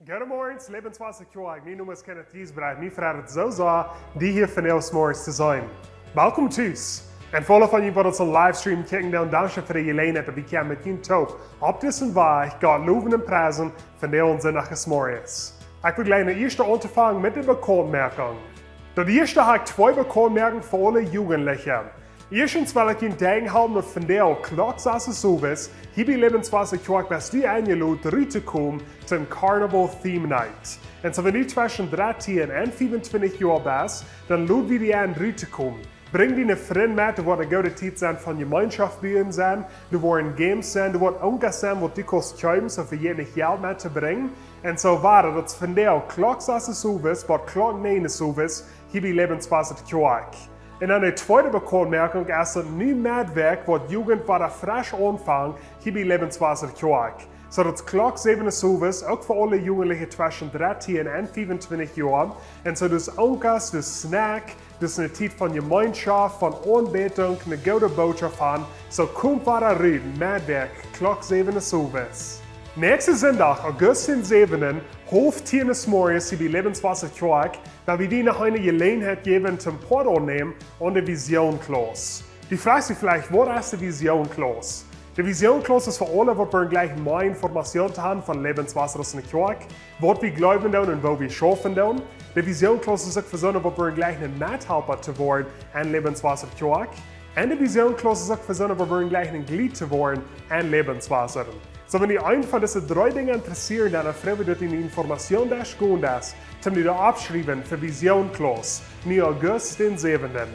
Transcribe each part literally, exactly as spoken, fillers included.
Goedemorgen, Lebenswasser Kjoakj. Mien Nomen es Kenneth Giesbrecht. Mie freit et soo sea, die hia vondoag zemorjes to sennen. Welkom tus. Un fa aule von junt waut ons opp Livestream kjikjen doonen, dankscheen fa de Jeläajenheit daut wie kjennen met junt toop opp disen Wajch Gott lowen un priesen vondoag aun Sindach zemorjes. Ekj well jlikj no ieescht aunfangen met de Bekauntmoakjunk. Daut ieeschte hab ekj twee Bekauntmoakjungen fa aule Jugendliche. Ieeschtens well ekj junt denkjen halpen daut vondoag Klock sas zemorjes hia bie Lebenswasser Kjoakj best du enjelot ruttokomen toom Carnival Theme Night. Un soo wan du tweschen dartieen un fiefuntwintich Joa best, dan lod wie die en ruttokomen. Brinj diene Frind met, daut woat eene goode Tiet sennen von Jemeenschoft bie ons sennen. Doa woaren Games sennen, doa woat Onkas sennen waut du kaust kjeepen, soo vejät nich Jelt met to brinjen. Un soo wieda, daut es vondoag Klock sas zemorjes bat Klock näajen zemorjes hia bie Lebenswasser Kjoakj. Un dan de tweede Bekauntmoakjunk es daut nu Medwäakj woat Jugend wada fresch aunfangen hia bie Lebenswasser Kjoakj. Soo daut es Klock säwen zemorjes, uk fa aule Jugendliche tweschen dartieen un fiefuntwintich Joa. Un soo daut es Onkas, daut es Snack, daut es eene Tiet von Jemeenschoft, von Aunbädunk, eene goode Bootschoft han. Soo komt wada rut, Medwäakj, Klock säwen zemorjes. Näakjsten Sindach, August dän säwenden, haulf tieen zemorjes hia bie Lebenswasser Kjoakj, daut wie die noch eene Jeläajenheit jäwen toom Poat aunnämen aun de Vision Class. Du froagst die veleicht, waut es de Vision Class? De Vision Class es fa aule waut wellen jlikj mea Information to haben von Lebenswasser aus eene Kjoakj, waut wie jleewen doonen un woo wie schaufen doonen. De Vision Class es uk fa soone waut wellen jlikj een Methalpa to woaren aun Lebenswasser Kjoakj. Un de Vision Class es uk fa soone waut wellen jlikj een Jleet to woaren aun Lebenswasser. Soo wan die eent von dise dree Dinja interesseet, dan frei wie daut du de Information deist, gonen deist, toom die doa oppschriewen fa Vision Class, nu August dän säwenden.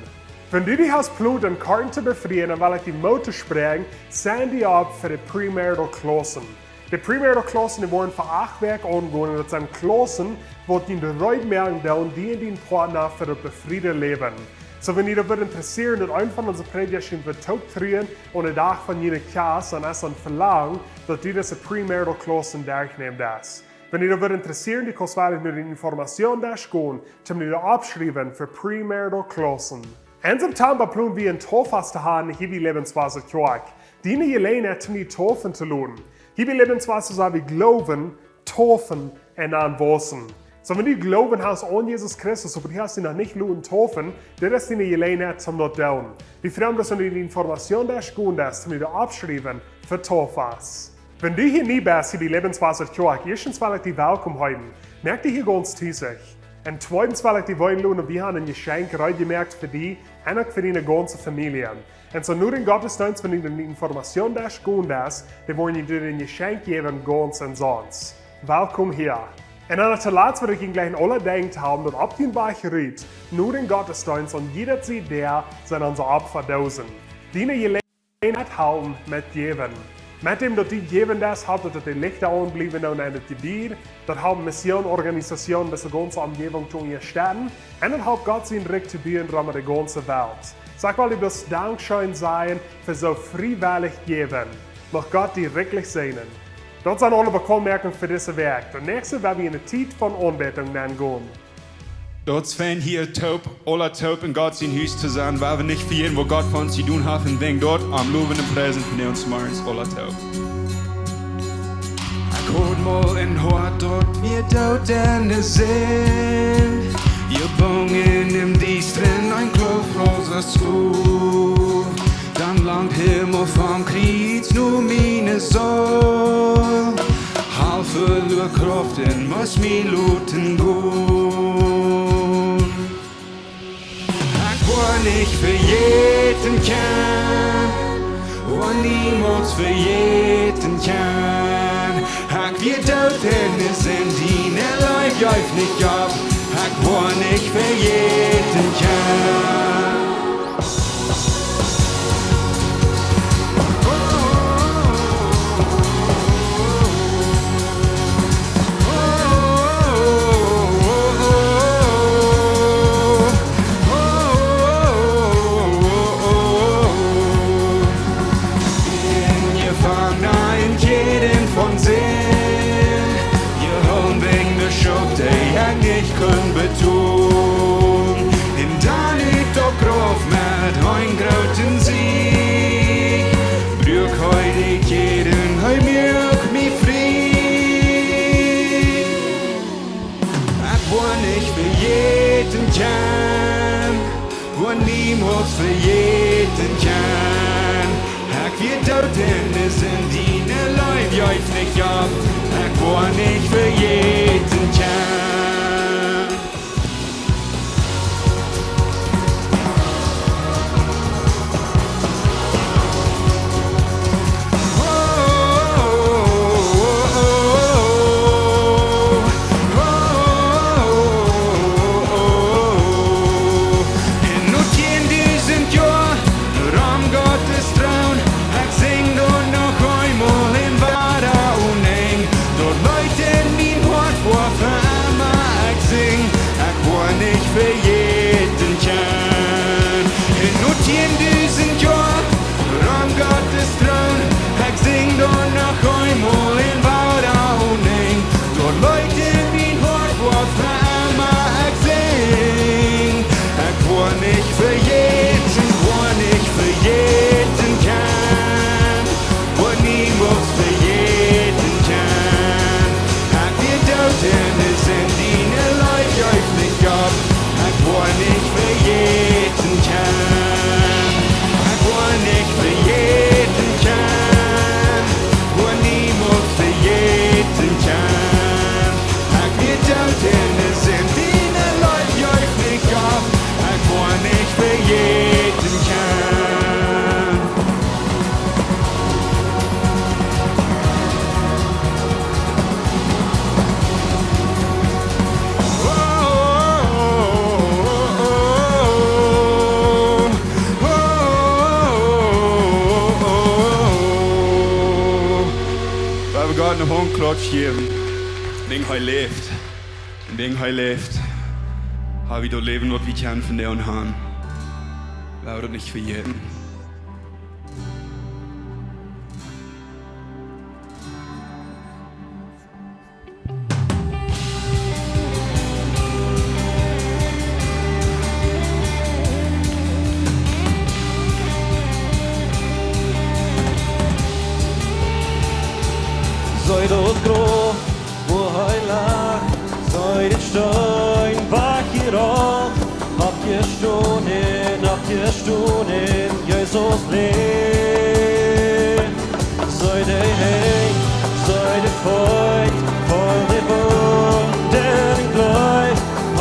Wan du die hast plot, Koaten to befrieen, dan well ekj die Moot toospräakjen, sign die opp fa de Premarital Classen. De Premarital Classen, dee woaren fa acht Wäakj aungonen, daut sent Classen waut die reed moaken doonen, die un dien Partner fa daut befriede Läwen. Soo wan die daut wudd interesseeren, daut eent von onse Prädjasch junt wudd tooptruen aun dän Dach von june Kjast, dan es daut een Velangen daut du dise Premarital Classen derchnämen deist. Wan die daut wudd interesseeren, du kaust wada no de Information deist gonen, toom die doa oppschriewen fa Premarital Classen. En September plon wie een Tauffast to haben hia bie Lebenswasser Kjoakj. Diene Jeläajenheit toom die taufen to loten. Hia bie Lebenswasser sell wie jleewen, taufen un dan wausen. Soo wan du Gloowen hast aun Jesus Christus, oba du hast die noch nich loten taufen, dit es diene Jeläajenheit toom daut doonen. Wie freien ons, wan du de Information deist gonen deist, toom die doa oppschriewen fa Tauffast. Wan du hia nie best, hia bie Lebenswasser Kjoakj, ieeschtens well ekj die welkom heeten. Moak die hia gaunz tus. Un tweedens well ekj die weeten loten, wie haben een Jeschenkj reed jemoakt fa die un uk fa diene gaunze Famielje. Un soo no dän Gottesdeenst, wan du de Information deist gonen deist, dan woaren wie die een Jeschenkj jäwen, gaunz omsonst. Welkom hia. Un dan toolatst well ekj junt jlikj aula denkjen halpen, daut opp dän Wajch rut no dän Gottesdeenst aun jieda Sied doa sent onse Opfadoosen. Diene Jeläajenheit halpen met jäwen. Met däm daut du jäwen deist, halpt daut, daut de Lichta aunbliewen doonen en daut Jebied. Daut halpt Missionen, Organisationen, dise gaunze Omjäwunk to unjastetten. Un daut halpt Gott sien Rikj to buen rom de gaunze Welt. Soo ekj well die bloos Dankscheen sajen fa soo friewellich jäwen. Mucht Gott die rikjlich säajnen. Daut sent aule Bekauntmoakjungen fa dise Wäakj. Daut näakjste woa wie en de Tiet von Aunbädunk nengonen. Daut es fein hia toop, aula toop en Gott sien Hus to sennen, wua wie nich vejäten waut Gott fa ons jedonen haft, un wäajen daut am lowen un priesen vondoag zemorjes aula toop. Ekj haud mol een Hoat, daut wia doot enne Sind. Jebungen em Diestren, een Klooflosa Sklow. Dan langd Himmel vom Kjriez no miene Seel. Haud veloaren Krauft un must mie loten gonen. Ekj woa nich vejäten kjennen, woa niemols vejäten kjennen. Ekj wia doot enne Sind, diene Leew jeef nich opp. Ekj woa nich vejäten kjennen. Jefangen en Kjäden von Sind, jehoolen wäajen de Schult, dee ekj nich kunn betolen. Un dan ut de niemols vejäten kjennen. Ekj wia doot enne Sind, diene Leew jeef nich opp. Ekj woa nich vejäten kjennen. En nu tieen dusent Joa, rom Gottes Troon, ekj sinj doa noch eemol en wada un enj. Daut Leet en mien Hoat woa fa emma ekj sinj, ekj woa nich vejäten kjennen. En nu tieen dusent Joa, rom Gottes Troon, ekj sinj doa noch eemol en wada un enj. Daut Leet en mien Hoat woa fa emma ekj sinj, ekj woa nich vejäten, woa nich vejäten kjennen, woa niemols vejäten kjennen. Ekj wia doot enne Sind, diene Leew jeef nich opp. Ekj woa nich vejäten kjennen. Ekj woa nich vejäten kjennen. Woa niemols vejäten kjennen. Ekj wia doot enne Sind, diene Leew jeef nich opp. Ekj woa nich vejäten kjennen. Lot wie Gott een Honkjlotsch jäwen. Wäajen hee läft. Wäajen hee läft, ha wie daut Läwen, waut wie kjennen von däm han. Lot wie daut nich vejäten. See daut Grof, wua hee lach, see dän Steen wajchjerolt, oppjestonen, oppjestonen, Jesus läft. See de Henj, see de Feet, voll de Wunden, Gloow,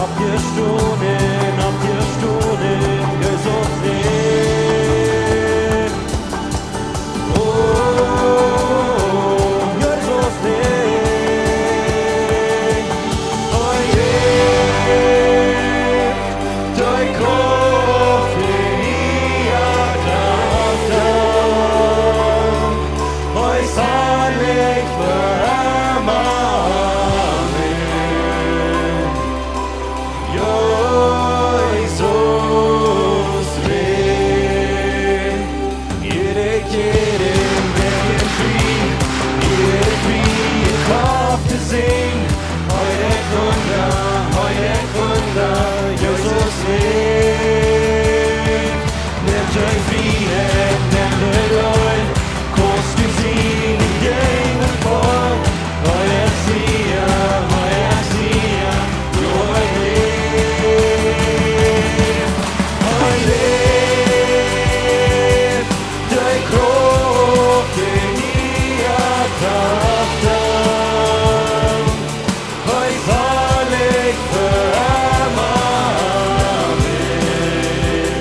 oppjestonen, oppjestonen, Jesus läft. O, Jesus läft, hee läft, de Krauft en mie, Krauft en mie, hee es salich fa emma. Amen. Jesus läft. Jede Kjäd woat frie, jede Kjäd woat frie, Krauft to seenen. Hee deit Wunda, hee deit Wunda, Jesus läft. Nemt de Frieheit, nemt de Leew, kaust du seenen, dee Jäajenwuat. Hee es hia, hee es hia, jo, hee läft. Hee läft, de Krauft en mie, Krauft en mie. Hee es salich fa emma. Amen.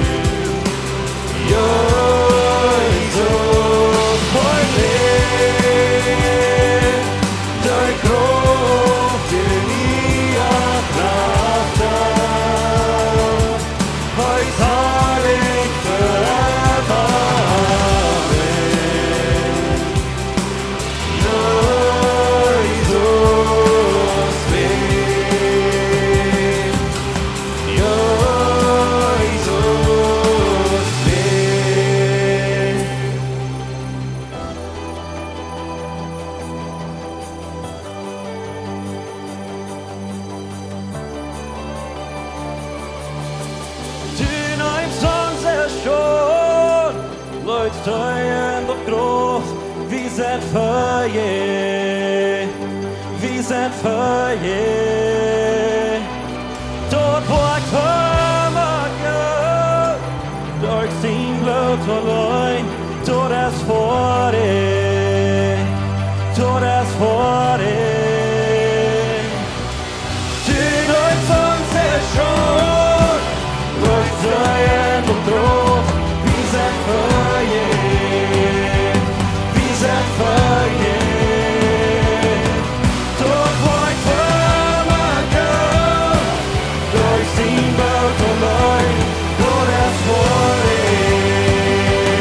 Jesus, hee läft, de Krauft en mie, Krauft en mie. Hee es salich fa emma. Amen. Jesus läft. Jesus läft. Dee neem ons aun sien Schoot, leet ons en daut Graf, wie sent vejäft, wie sent vejäft. Daut woat emma goot. Daut auleen, daut es fa die, daut es fa die. Du deist ons erschaufen, wie sent fa die, wie sent fa die. Daut woat fa mie goot, daut es sien Wort auleen, daut es fa die,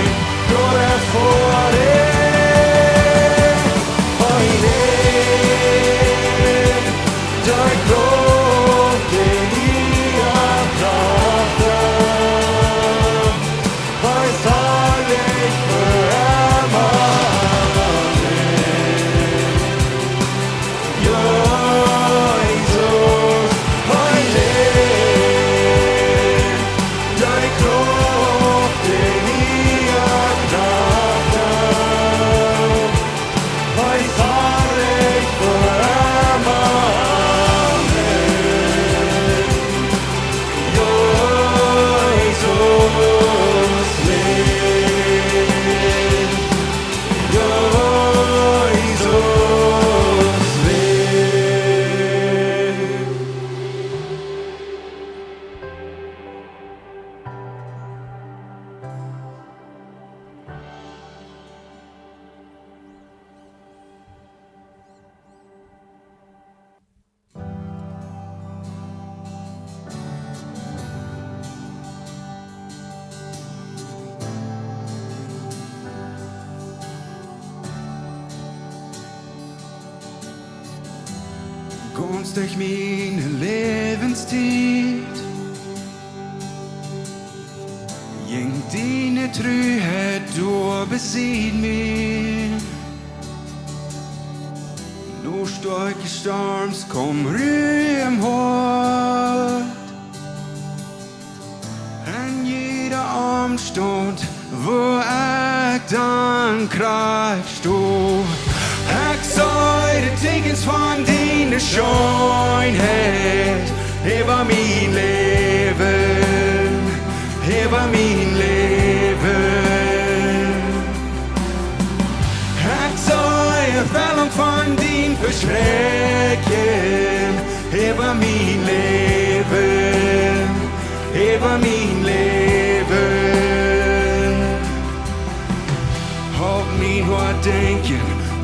daut es fa die. Fa die, dee Krauft, dee du hast, daut es herrlich fa emma. Jesus, heilig, dee Krauft, dee du hast, daut es herrlich fa emma. Jesus, leef. Gaunz derch miene Läwenstiet jinkj diene Truheit doa bie mie. No stoakje Storms kjeem Ru em Hoat. En jieda Omstaunt, wua ekj dan krakjt sto. Ekj see de Tieekjens von diene Scheenheit äwa mien Läwen, äwa mien Läwen. Ekj see Erfellunk von dien Vespräakjen äwa mien Läwen, äwa mien Läwen. Halp mie waut denkjen,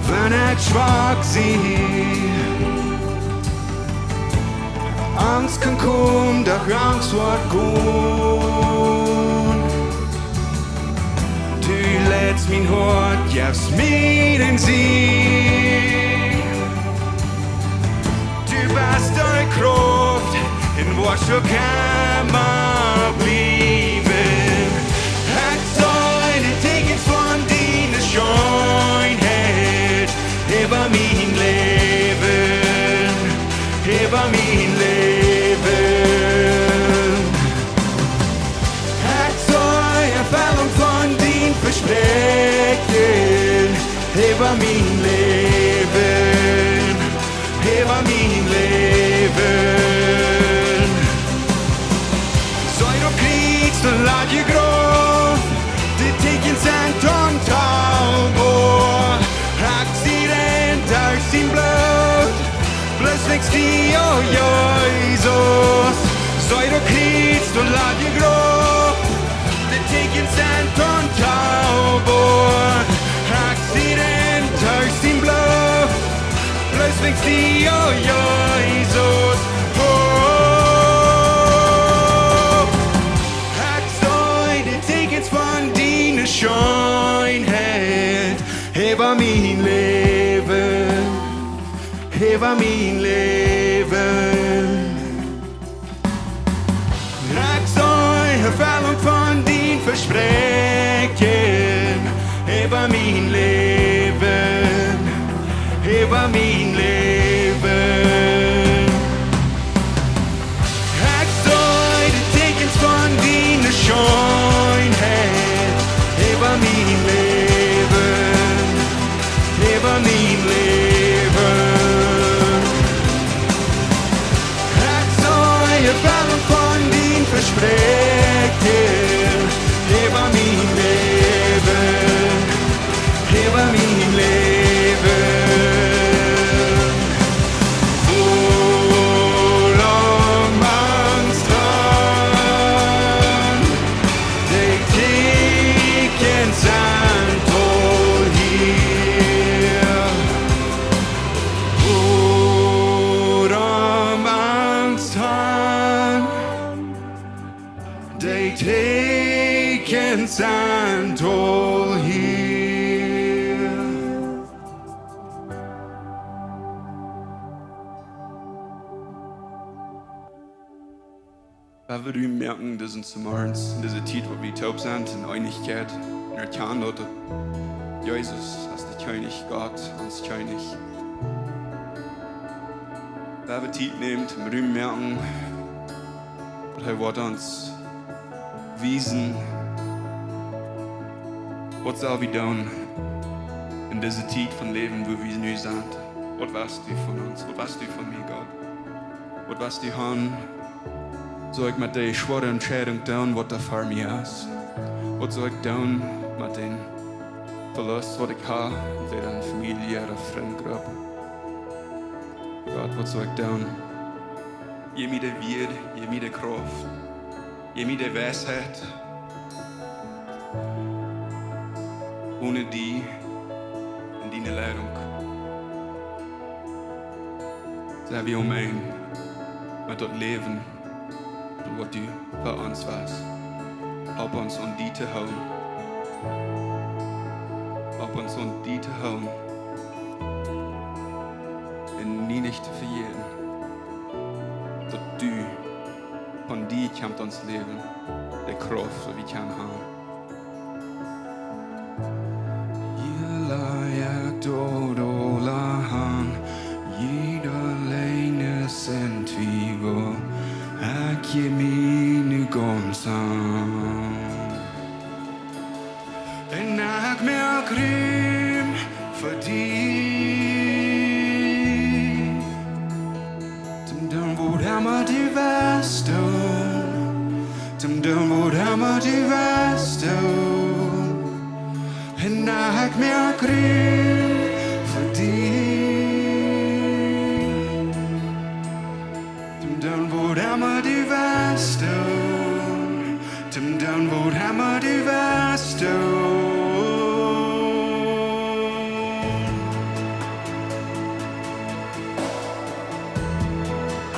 wan ekj schwak sie. Angst kaun komen, doch Angst woat gonen. Du leitst mien Hoat, jefst mie dän Sieg. Du best de Krauft, un woascht uk emma bliewen. Ekj see de Tieekjens von diene Scheenheit äwa mien Läwen, äwa mien Läwen. Ekj see Erfellunk von dien Vespräakjen äwa mien Läwen, äwa mien Läwen. See daut Kjriez, daut ladje Grauf, de Tieekjens sent ontalboa. Ekj sie rein derch sien Bloot, bloos wäajen die, o Jesus. See daut Kjriez, daut ladje Grauf, de Tieekjens sent ontalboa. Ekj sie rein derch sien Bloot, bloos wäajen die, o Jesus. Oh. Ekj see de Tieekjens von diene Scheenheit äwa mien Läwen, äwa mien Läwen. Ekj see Erfellunk von dien Vespräakjen äwa mien Läwen, äwa mien Läwen. Ekj see de Tieekjens von diene Scheenheit äwa mien Läwen, äwa mien Läwen. Ekj see Erfellunk von dien Vespräakjen äwa mien Läwen. Wie moaken disen Zemorjes, dise Tiet, wua wie toop sent en Eenichkjeit, un erkjanen daut Jesus es de Kjennich, Gott, ons Kjennich. Wie haben Tiet nämen, toom Rum moaken, daut hee woat ons wiesen, waut sell wie doonen en dise Tiet von Läwen, wua wie nu sent. Waut west du von ons? Waut west du von mie, Gott? Waut west du han? Saul ekj met de schwoare Entscheidunk doonen, waut doa ver mie es? Waut saul ekj doonen met dän Velust, waut ekj ha, entwäda en Famielje ooda Frintgrupp? Gott, waut saul ekj doonen? Jeff mie de Wieed, jeff mie de Krauft, jeff mie de Weisheit. Onen die un diene Leidunk sent wie om een met daut Läwen, waut du fa ons west. Halp ons aun die to hoolen. Halp ons aun die to hoolen. Un nie nich to vejäten, daut du, von die kjemt ons Läwen, de Krauft, waut wie kjennen han. Hia laj ekj daut aula han, jieda Läajes un Twiewel, ekj jeff mie nu gaunz han. Un ekj moak Rum fa die. Toom doonen waut emma du west doonen. Toom doonen waut emma du west doonen. Un ekj moak Rum fa die. Toom doonen waut emma du west doonen. Toom doonen waut emma du west doonen.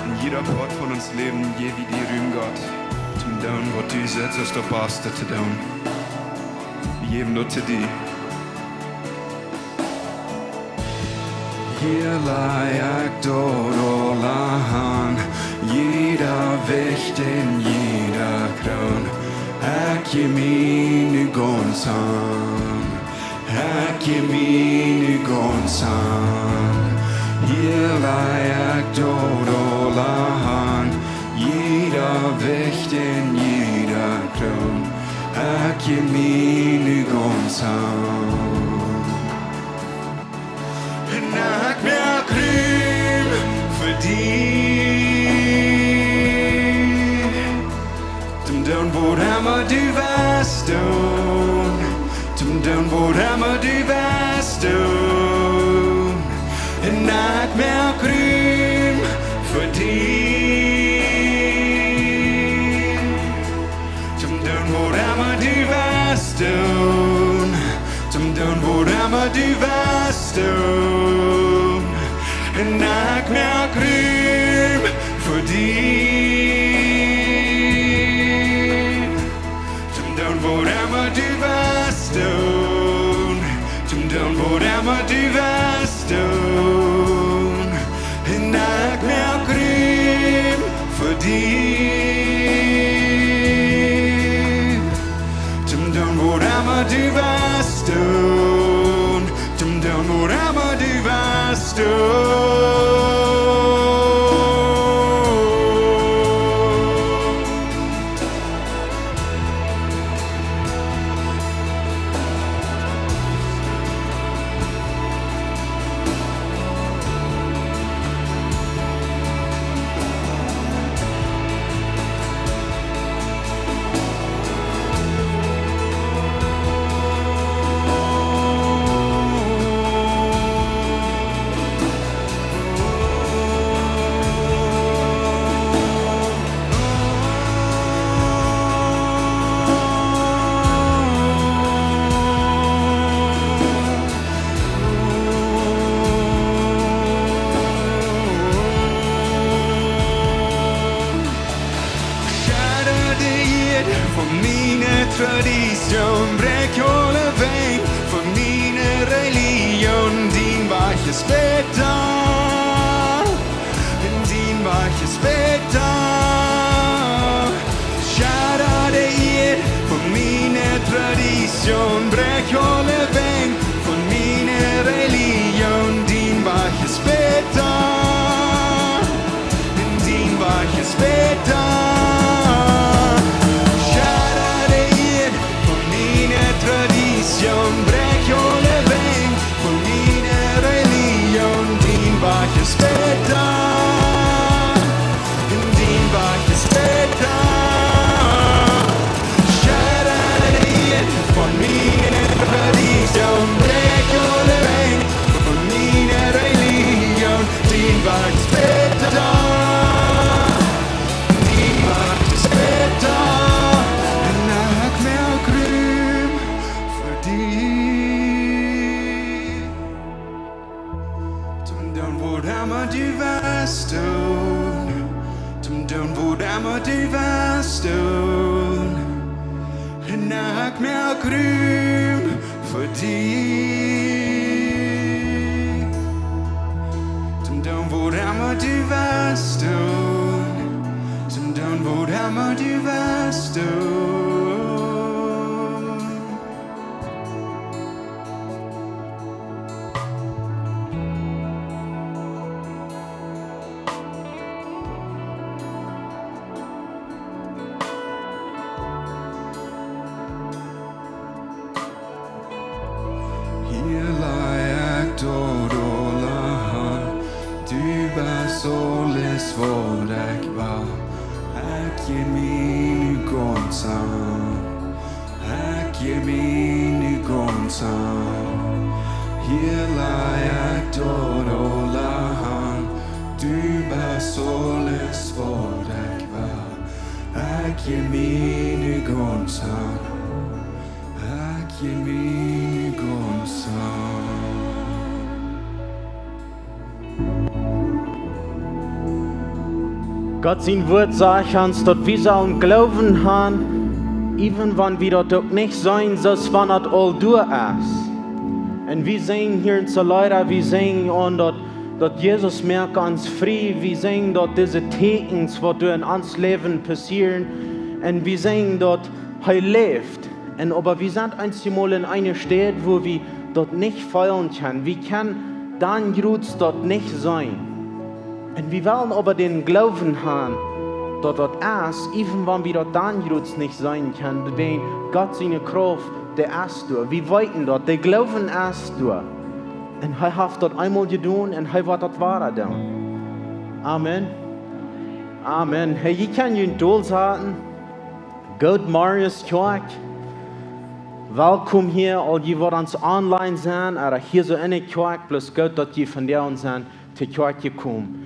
En jieda Poat von ons Läwen jeff wie die Rum, Gott, toom doonen waut du sajchst, daut es daut baste to doonen. Wie jeffen daut to die. Hia laj ekj daut aula han, jieda Wicht un jieda Kroon. Ekj jeff mie nu gaunz han. Ekj jeff mie nu gaunz han. Hia laj ekj daut aula han, jieda Wicht un jieda Kroon. Ekj jeff mie nu gaunz han. Un ekj moak Rum fa die. Toom doonen waut emma du west doonen. Toom doonen waut emma du west doonen. Un ekj moak Rum fa die. Toom doonen waut emma du west doonen. Toom doonen waut emma du west doonen. Un ekj moak Rum fa die. Toom doonen waut emma du west doonen. Toom doonen waut emma du west doonen. Un ekj moak Rum fa die. Toom doonen waut emma du west doonen. Toom doonen waut emma du west doonen. Bräakj aule Wenj von miene Religion, dien Wajch es bäta, dien Wajch es bäta. Schadda de Ieed von miene Tradition, bräakj aule Wenj von miene Religion, dien Wajch es bäta, dien Wajch es bäta. Schadda de Ieed von miene Tradition, bräakj aule Wenj von miene Religion, dien Wajch es bäta, dien Wajch es bäta. Un ekj moak Rum fa die. Toom doonen waut emma du west doonen, toom doonen waut emma du west doonen. Un ekj moak Rum fa die. Toom doonen waut emma du west doonen, toom doonen waut emma du west doonen. Hia laj ekj daut aula han. Du best aules waut ekj well. Ekj jeff mie nu gaunz aun. Ekj jeff mie nu gaunz aun. Hia laj ekj daut aula han. Du best aules waut ekj well. Ekj jeff mie nu gaunz aun. Ekj jeff mie nu gaunz aun. Gott sien Wort sajcht ons, daut wie sellen Gloowen han, even wan wie daut uk nich seenen, soo aus wan daut aul doa es. Un wie seenen hia en Salida, wie seenen aun daut, daut Jesus moakt ons frie, wie seenen daut dise Täkjens, waut doa en ons Läwen passieren, un wie seenen daut hee läft. Un oba wie sent eenjemol en eene Städ, wua wie daut nich feelen kjennen. Wie kjennen dan jrods daut nich seenen. Un wie wellen oba dän Gloowen han, daut daut es, even wan wie daut dan jrods nich seenen kjennen, wäajen Gott siene Krauft, dee es doa. Wie weeten daut, de Gloowen es doa. Un hee haft daut eemol jedonen un hee woat daut wada doonen. Amen. Amen. Hey, jie kjennen junt dolsaten. Goodmorjes, Kjoakj. Welkom hia, aul jie waut ons online sent, ooda hia soo enne Kjoakj, bloos goot daut jie vondoag sent to Kjoakj jekomen.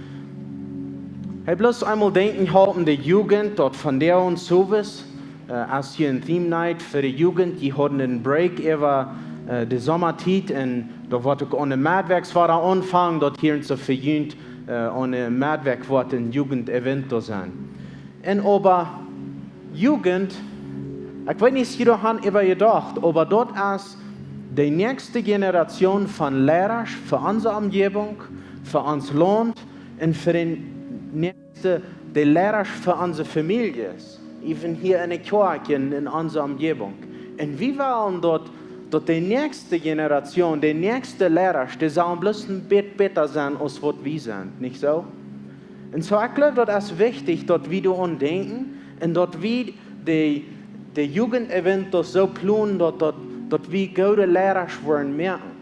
Hey, bloos eemol denkjen halpen de Jugend, daut vondoag un sowes, äh, es hia een Theme Night fa de Jugend, dee hauden een Break äwa, äh, de Somatiet un daut woat uk aun de Meddwäakj wada aunfangen, daut hia en soo fa junt, äh, aun de Meddwäakj woat een Jugend-Event doa sennen. Un oba Jugend, ekj weet nich, aus jie doa han äwa jedocht, oba daut es de näakjste Generation von Lierasch fa onse Omjäwunk, fa ons Launt un fa de näakjste, de Lierasch fa onse Famieljes, even hia enne Kjoakj un en onse Omjäwunk. Un wie wellen daut, daut de näakjste Generation, de näakjste Lierasch, dee sellen bloos een bät bäta sennen aus waut wie sent, nich soo? Un soo, ekj gloow, daut es wichtich, daut wie doaraun denkjen un daut wie de, de Jugend-Event daut soo plonen, daut, daut, daut wie goode Lierasch woaren moaken.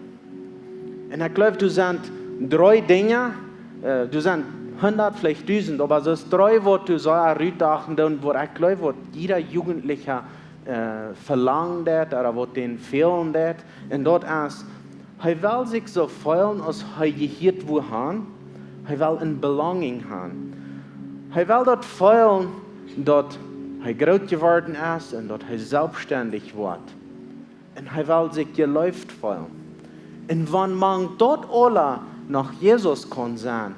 Un ekj gloow, doa sent dree Dinja, äh, doa sent hundat, veleicht dusent, oba soo dree, waut doa soo rutdachen doonen, waut ekj gloow, waut jieda Jugendlicha, äh, velangen deit, ooda waut dän fälen deit. Un daut es, hee well sikj soo feelen, aus hee jehieet woat han. Hee well een Belonging han. Hee well daut feelen, daut hee groot jeworden es un daut hee selfstendich woat. Un hee well sikj jeleeft feelen. Un wan mank daut aula noch Jesus kaun sennen,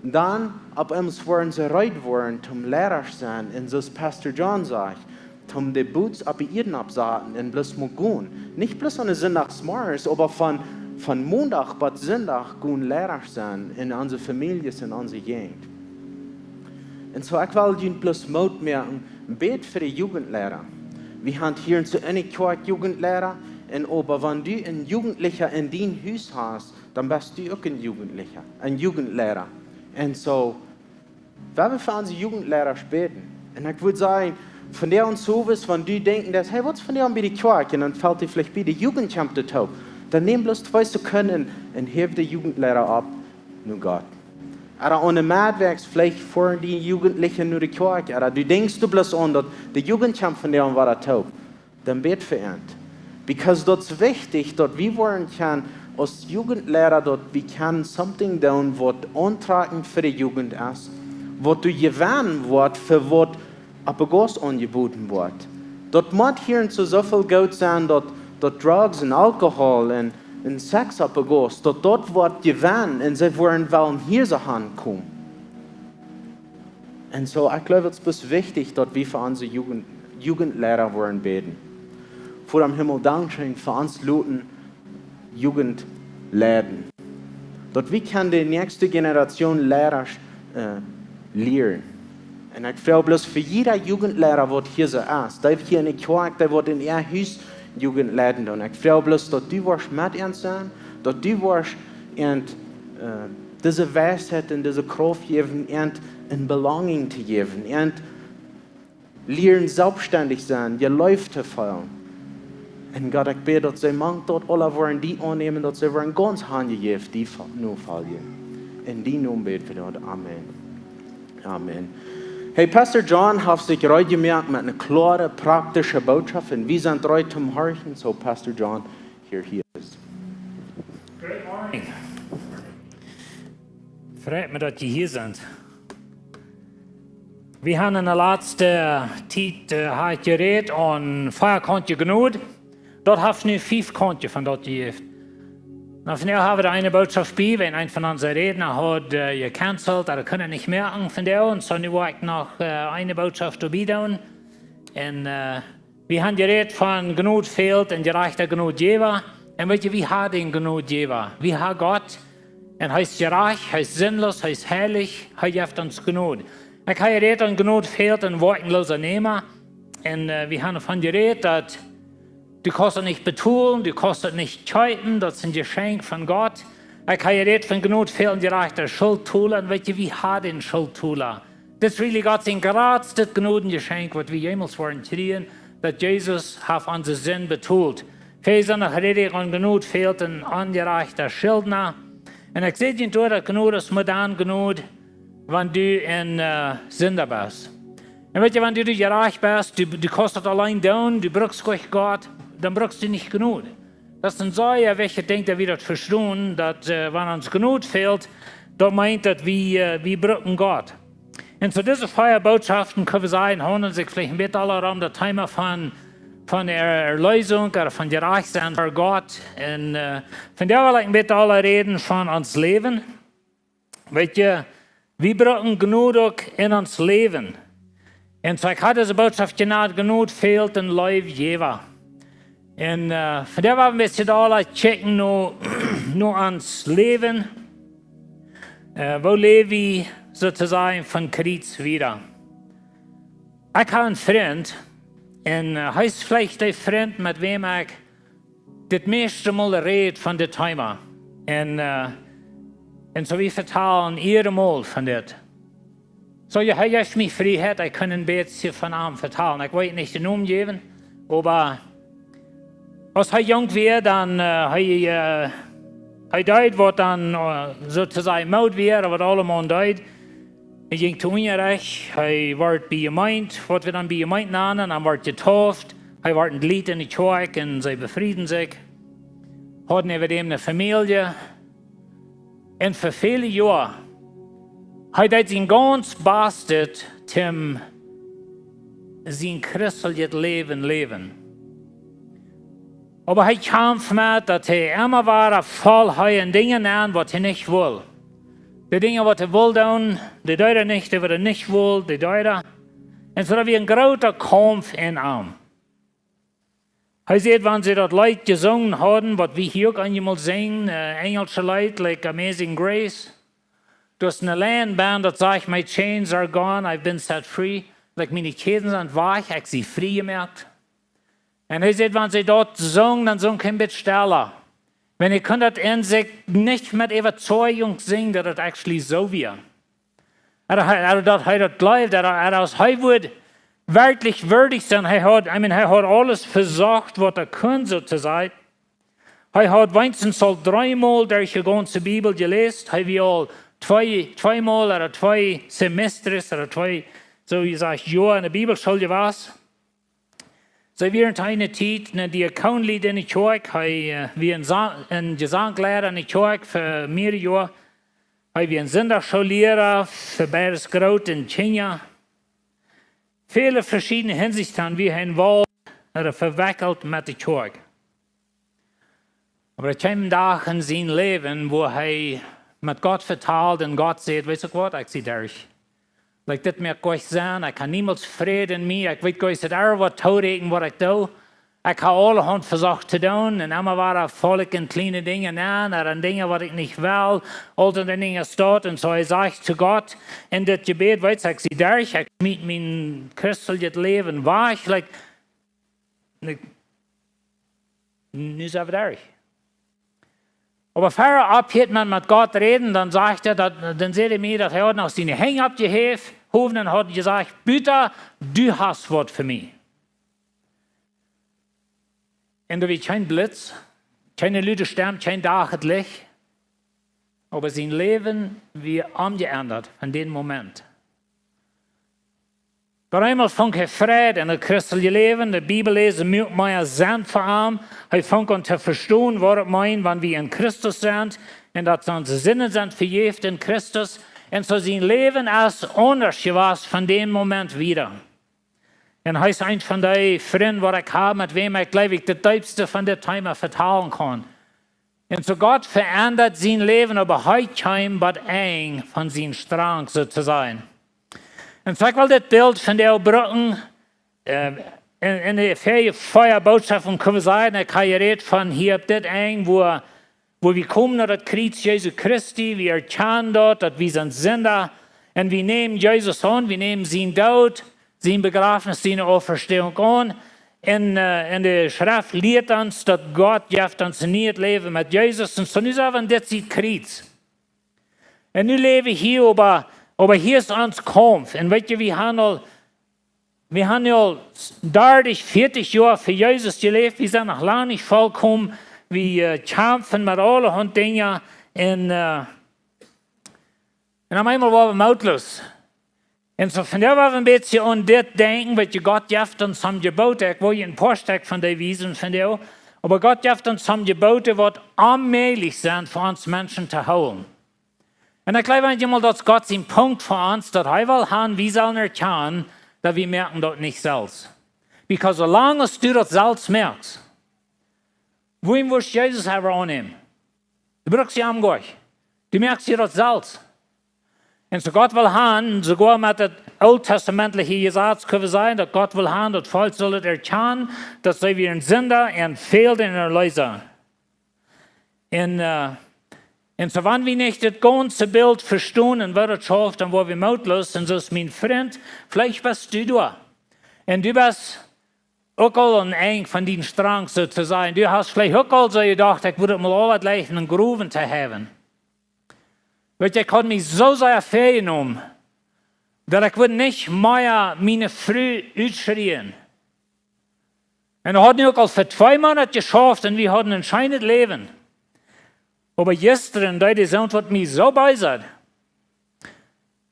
dan opp eemol woaren see reed woaren toom Lierasch sennen. Un soo aus Pastor John sajcht, toom de Boots opp de Ieed aufsaten un bloos mol gonen. Nich bloos aun de Sindachsmorjes, oba von, von Mondach bat Sindach gonen Lierasch sennen en onse Famieljes, en onse Jäajent. Un soo, ekj well junt bloos Moot moaken, bät fa de Jugendliera. Wie haben hia en soo eene Kjoakj Jugendleiter. Un oba wan du een Jugendlicha en dien Hus hast, dan best du uk een Jugendlicha, een Jugendleiter. Un soo, wie haben fa onse Jugendleiter bäden. Un ekj wudd sajen, von dee ons soo es, wan du denkjen deist, hey, waut es von dee aun bie de Kjoakj? Un dan felt die veleicht bie, de Jugend kjemt doa toop. Dan nemm bloos twee Sekunden un, un häw de Jugendleiter opp no Gott. Ooda aun de Meddach, veleicht foaren dee Jugendliche no de Kjoakj. Ooda du denkjst du bloos aun, daut de Jugend kjemt von dee aun wada toop. Dan bäd fa an. Because daut es wichtich, daut wie woaren kjennen aus Jugendleiter, daut wie kjennen something doonen, waut auntrakjent fa de Jugend es, waut doa jewennen woat fa waut opp de Gauss aunjeboden woat. Daut mott hia en soo, soo väl Goot sennen, daut, daut Drugs un Alkohol un, un Sex opp de Gauss, daut daut woat jewennen un see woaren wellen hia soo aunkomen. Un soo, ekj jleew, daut es bloos wichtich, daut wie fa onse Jugend, Jugendleiter woaren bäden. Voda em Himmel, dankscheen fa ons loten Jugend leiden. Daut wie kjennen de näakjste Generation Leiter, äh, lieren. Un ekj froag bloos fa jieda Jugendleiter, waut hia soo es, dee hia en de Kjoakj, dee waut en äa Hus Jugend leiden doonen. Ekj froag bloos, daut du woascht met an sennen, daut du woascht an, äh, dise Weisheit un dise Krauft jäwen, an eene Belonging to jäwen, an lieren selfststendich sennen, jeleeft to feelen. Un Gott, ekj bäd, daut see mank daut aula woaren die aunnämen, daut see woaren gaunz hanjejäft die fa-, nofoljen. En dienen Nomen bäd wie daut. Amen. Amen. Hey, Pastor John haft sikj reed jemoakt met eene kloare, praktische Botschaft. Un wie sent reed toom horchen. So, Pastor John, here he is. Great morning. Freit mie, daut jie hia sent. Wie haben en de latste Tiet, äh, hia jerät aun veakauntje Jnod. Daut haft nu fief Kauntje von daut jejäft. Nu, vondoag haben wie eene Botschaft bie, wiels eena von onse Rädna haud, äh, jecancelt, daut kunn wie nich moaken vondoag. Un soo nu well ekj noch, äh, eene Botschaft doabie doonen. Un, äh, wie haben jerät von Jnod fält un jerajchta Jnodjäwa. Un weet jie, wie haben eenen Jnodjäwa. Wie haben Gott. Un hee es jerajcht, hee es sinloos, hee es heilich, hee jeft ons Jnod. Ekj hab jerät von Jnod fält een woakjenloosa Näma. Un, äh, wie haben doavon jerät, daut du kaust daut nich betolen, du kaust daut nich kjeepen, daut es een Jeschenkj von Gott. Ekj hab jerät von Jnod fält een jerajchta Schuldtola. Un weet jie, wie haben eenen Schuldtola. Dit es really Gott sien jratstet Jnodenjeschenkj, waut wie jemols woaren kjrieen, daut Jesus haft onse Sind betolt. Väa Sindach räd ekj von Jnod fält een onjerajchta Schuldna. Un ekj säd junt doa, daut Jnod es moderne Jnod, wan du een, äh, Sinda best. Un weet jie, wan du, du jerajcht best, du, du kaust daut auleen doonen, du brukst nich Gott, dan brukst du nich Jnod. Daut es een sea wichtjet Dinkj, daut wie daut vestonen, daut, äh, wan ons Jnod fält, daut meent, daut wie, äh, wie brucken Gott. Un soo dise veea Botschaften, kjenn wie sajen, haundlen sikj veleicht een bät aula om daut Thema von, von Er-, Erlösung ooda von jerajcht sennen fa Gott. Un, äh, vondoag well ekj een bät aula räden von ons Läwen. Weet jie, wie brucken Jnod uk en ons Läwen. Un soo ekj hab dise Botschaft jenant, Jnod fält een Leewjäwa. Un, äh, vondoag well wie een bät aula kjikjen no, no ons Läwen. Äh, woo läw wie sozusagen von Christus wieda? Ekj hab eenen Frint, un, äh, hee es veleicht de Frint, met wäm ekj daut mieeschte Mol räd von dit Thema. Un, äh, un soo wie vetalen jieda Mol von dit. Soo, jo, hee jeft mie Frieheit, ekj kaun een bät von am vetalen. Ekj well nich dän Nomen jäwen, oba aus hee junk wia, dan, äh, hee, äh, hee deed waut dan, äh, sozusagen Mood wia, waut aule Mana deeden. Hee jinkj to Unjarecht, hee wort bie Jemeent, waut wie dan bie Jemeent nanen, dan wort jedeept, hee wort een Jleet en de Kjoakj un see befrieden sikj. Hauden äwa däm eene Famielje. Un fa väle Joa, hee deed sien gaunz Bastet, om sien christeljet Läwen läwen. Oba hee kjamft met, daut hee emma wada foll hee en Dinja nenn, waut hee nich wull. De Dinja, waut hee wull doonen, dee deed hee nich, dee, waut hee nich wull, dee deed hee. Un soo daut wia een groota Kaumf en am. Hee säd, wan see daut Leet jesungen hauden, waut wie hia uk eenjemol sinjen, äh, enjelsche Leet, like Amazing Grace. Doa es eene Lien bie, daut sajcht, "My chains are gone, I've been set free." Like, miene Kjäden sent wajch, ekj sie frie jemoakt. Un hee säd, wan see daut sungen, dan sunk hee een bät stella. Wan hee kunn daut en sikj nich met Äwatieejunk sinjen, daut daut actually soo wia. Ooda hee, ooda daut hee daut jleewd, ooda, ooda aus hee wudd werkjlich wieedich sennen. Hee haud, I mean, hee haud aules vesocht, waut hee kunn, soo to sajen. Hee haud weens aul dreemol derch de gaunze Bibel jeläst. Hee wia aul twee, tweemol ooda twee Semesters ooda twee, soo aus jesajcht, Joa enne Bibelschool jewast. See wieren to eene Tiet een Diakon enne Kjoakj. Hee, äh, wia een Sa-, een Jesanglieeda enne Kjoakj fa mearere Joa. Hee wia een Sindachschoolliera fa beides Groote un Kjinja. Väle veschiedne Hinsichten wia hee enwolft ooda vewekjelt met de Kjoakj. Oba et kjeem een Dach en sien Läwen, wua hee met Gott vetald un Gott säd: "Weetst uk waut, ekj sie derch. Like, dit moakt goanich Senn, ekj hab niemols Fräd en mie, ekj weet goanich, daut ekj waut toorieekjen, waut ekj doo. Ekj hab aulahaunt vesocht to doonen, un emma wada foll ekj en kjliene Dinja nenn, ooda en Dinja, waut ekj nich well, aul dee Dinja stonen." Un soo hee sajcht to Gott en dit Jebäd: "Weetst, ekj sie derch, ekj schmiet mien christeljet Läwen wajch, like, nu, nu sie wie derch." Oba ea oppheet met, met Gott räden, dan sajcht hee daut, dan säd hee mie, daut hee haud noch siene Henj oppjehäft, jehowen un haud jesajcht: "Buta, du hast waut fa mie." Un doa wia kjeen Blitz, kjeene lude Stemm, kjeen Dach daut Licht. Oba sien Läwen wia omjeendat von dän Moment. Opp eemol funk hee Fräd en daut christelje Läwen. De Bibel läsen muak mea Senn fa am. Hee funk aun to vestonen, waut et meent, wan wie en Christus sent, un daut onse Sinden sent vejäft en Christus. Un soo sien Läwen es aundasch jewast von dän Moment wieda. Un hee es eent von dee Frind, waut ekj hab, met wäm ekj, jleew ekj, daut deepste von dit Thema vetalen kaun. Un soo Gott veendat sien Läwen, oba hee kjeem bie daut Enj von sien Strang, soo to sajen. Un soo ekj well dit Bilt von dee brucken, äh, en, en de vea, vea Botschoften kjenn wie sajen, ekj hab jerät von hia opp dit Enj, wua, wua wie komen no daut Kjriez Jesu Christi, wie erkjanen daut, daut wie sent Sinda, un wie nämen Jesus aun, wie nämen sien Doot, sien Bejrafnis, siene Oppstonunk aun. Un, äh, en de Schreft lieet ons, daut Gott jeft ons een nieet Läwen met Jesus. Un soo nu sent wie aun dit Sied Kjriez. Un nu läw wie hia, oba, oba hia es ons Kaumf. Un weetst, wie haben aul, wie haben aul dartich, vieetich Joa fa Jesus jeläft. Wie sent noch lang nich vollkomen. Wie, äh, kjamfen met aulahaunt Dinja. Un, äh, un opp eemol woa wie mootloos. Un soo von doa woa wie een bät aun dit denkjen, waut Gott jeft ons aun Jeboten. Ekj well junt een poa Stekj von dee wiesen von doa. Oba Gott jeft ons aun Jeboten, waut onmäajlich sent fa ons Menschen to hoolen. Un ekj jleew eemol, daut es Gott sien Punkt fa ons, daut hee well haben, wie sellen erkjanen, daut wie moaken daut nich selfst. Because soo lang aus du daut selfst moakst, wuarom wurscht Jesus ever aunnämen? Du brukst am goanich. Du moakst die daut selfst. Un soo Gott well haben, soogoa met daut ooltestamentliche Jesaz kjenn wie sajen, daut Gott well haben, daut Volkj saul daut erkjanen, daut see wieren Sinda un fäld een Erleesa. Un, äh, un soo wan wie nich daut gaunze Bilt vestonen un woo daut schauft, dan woa wie mootloos. Un soo es mien Frint, veleicht best du doa. Un du best uk aul aum Enj von dien Strang, soo to sajen. Du hast veleicht uk aul soo jedocht, ekj wudd et mol aul waut leicht en Growen to haben. Weetst, ekj haud mie soo sea väajenomen, daut ekj wudd nich mea miene Fru utschrieen. Un hee haud nu uk aul fa twee Moonat jeschauft un wie hauden een scheenet Läwen. Oba jistren deed dee soont, waut mie soo beesat.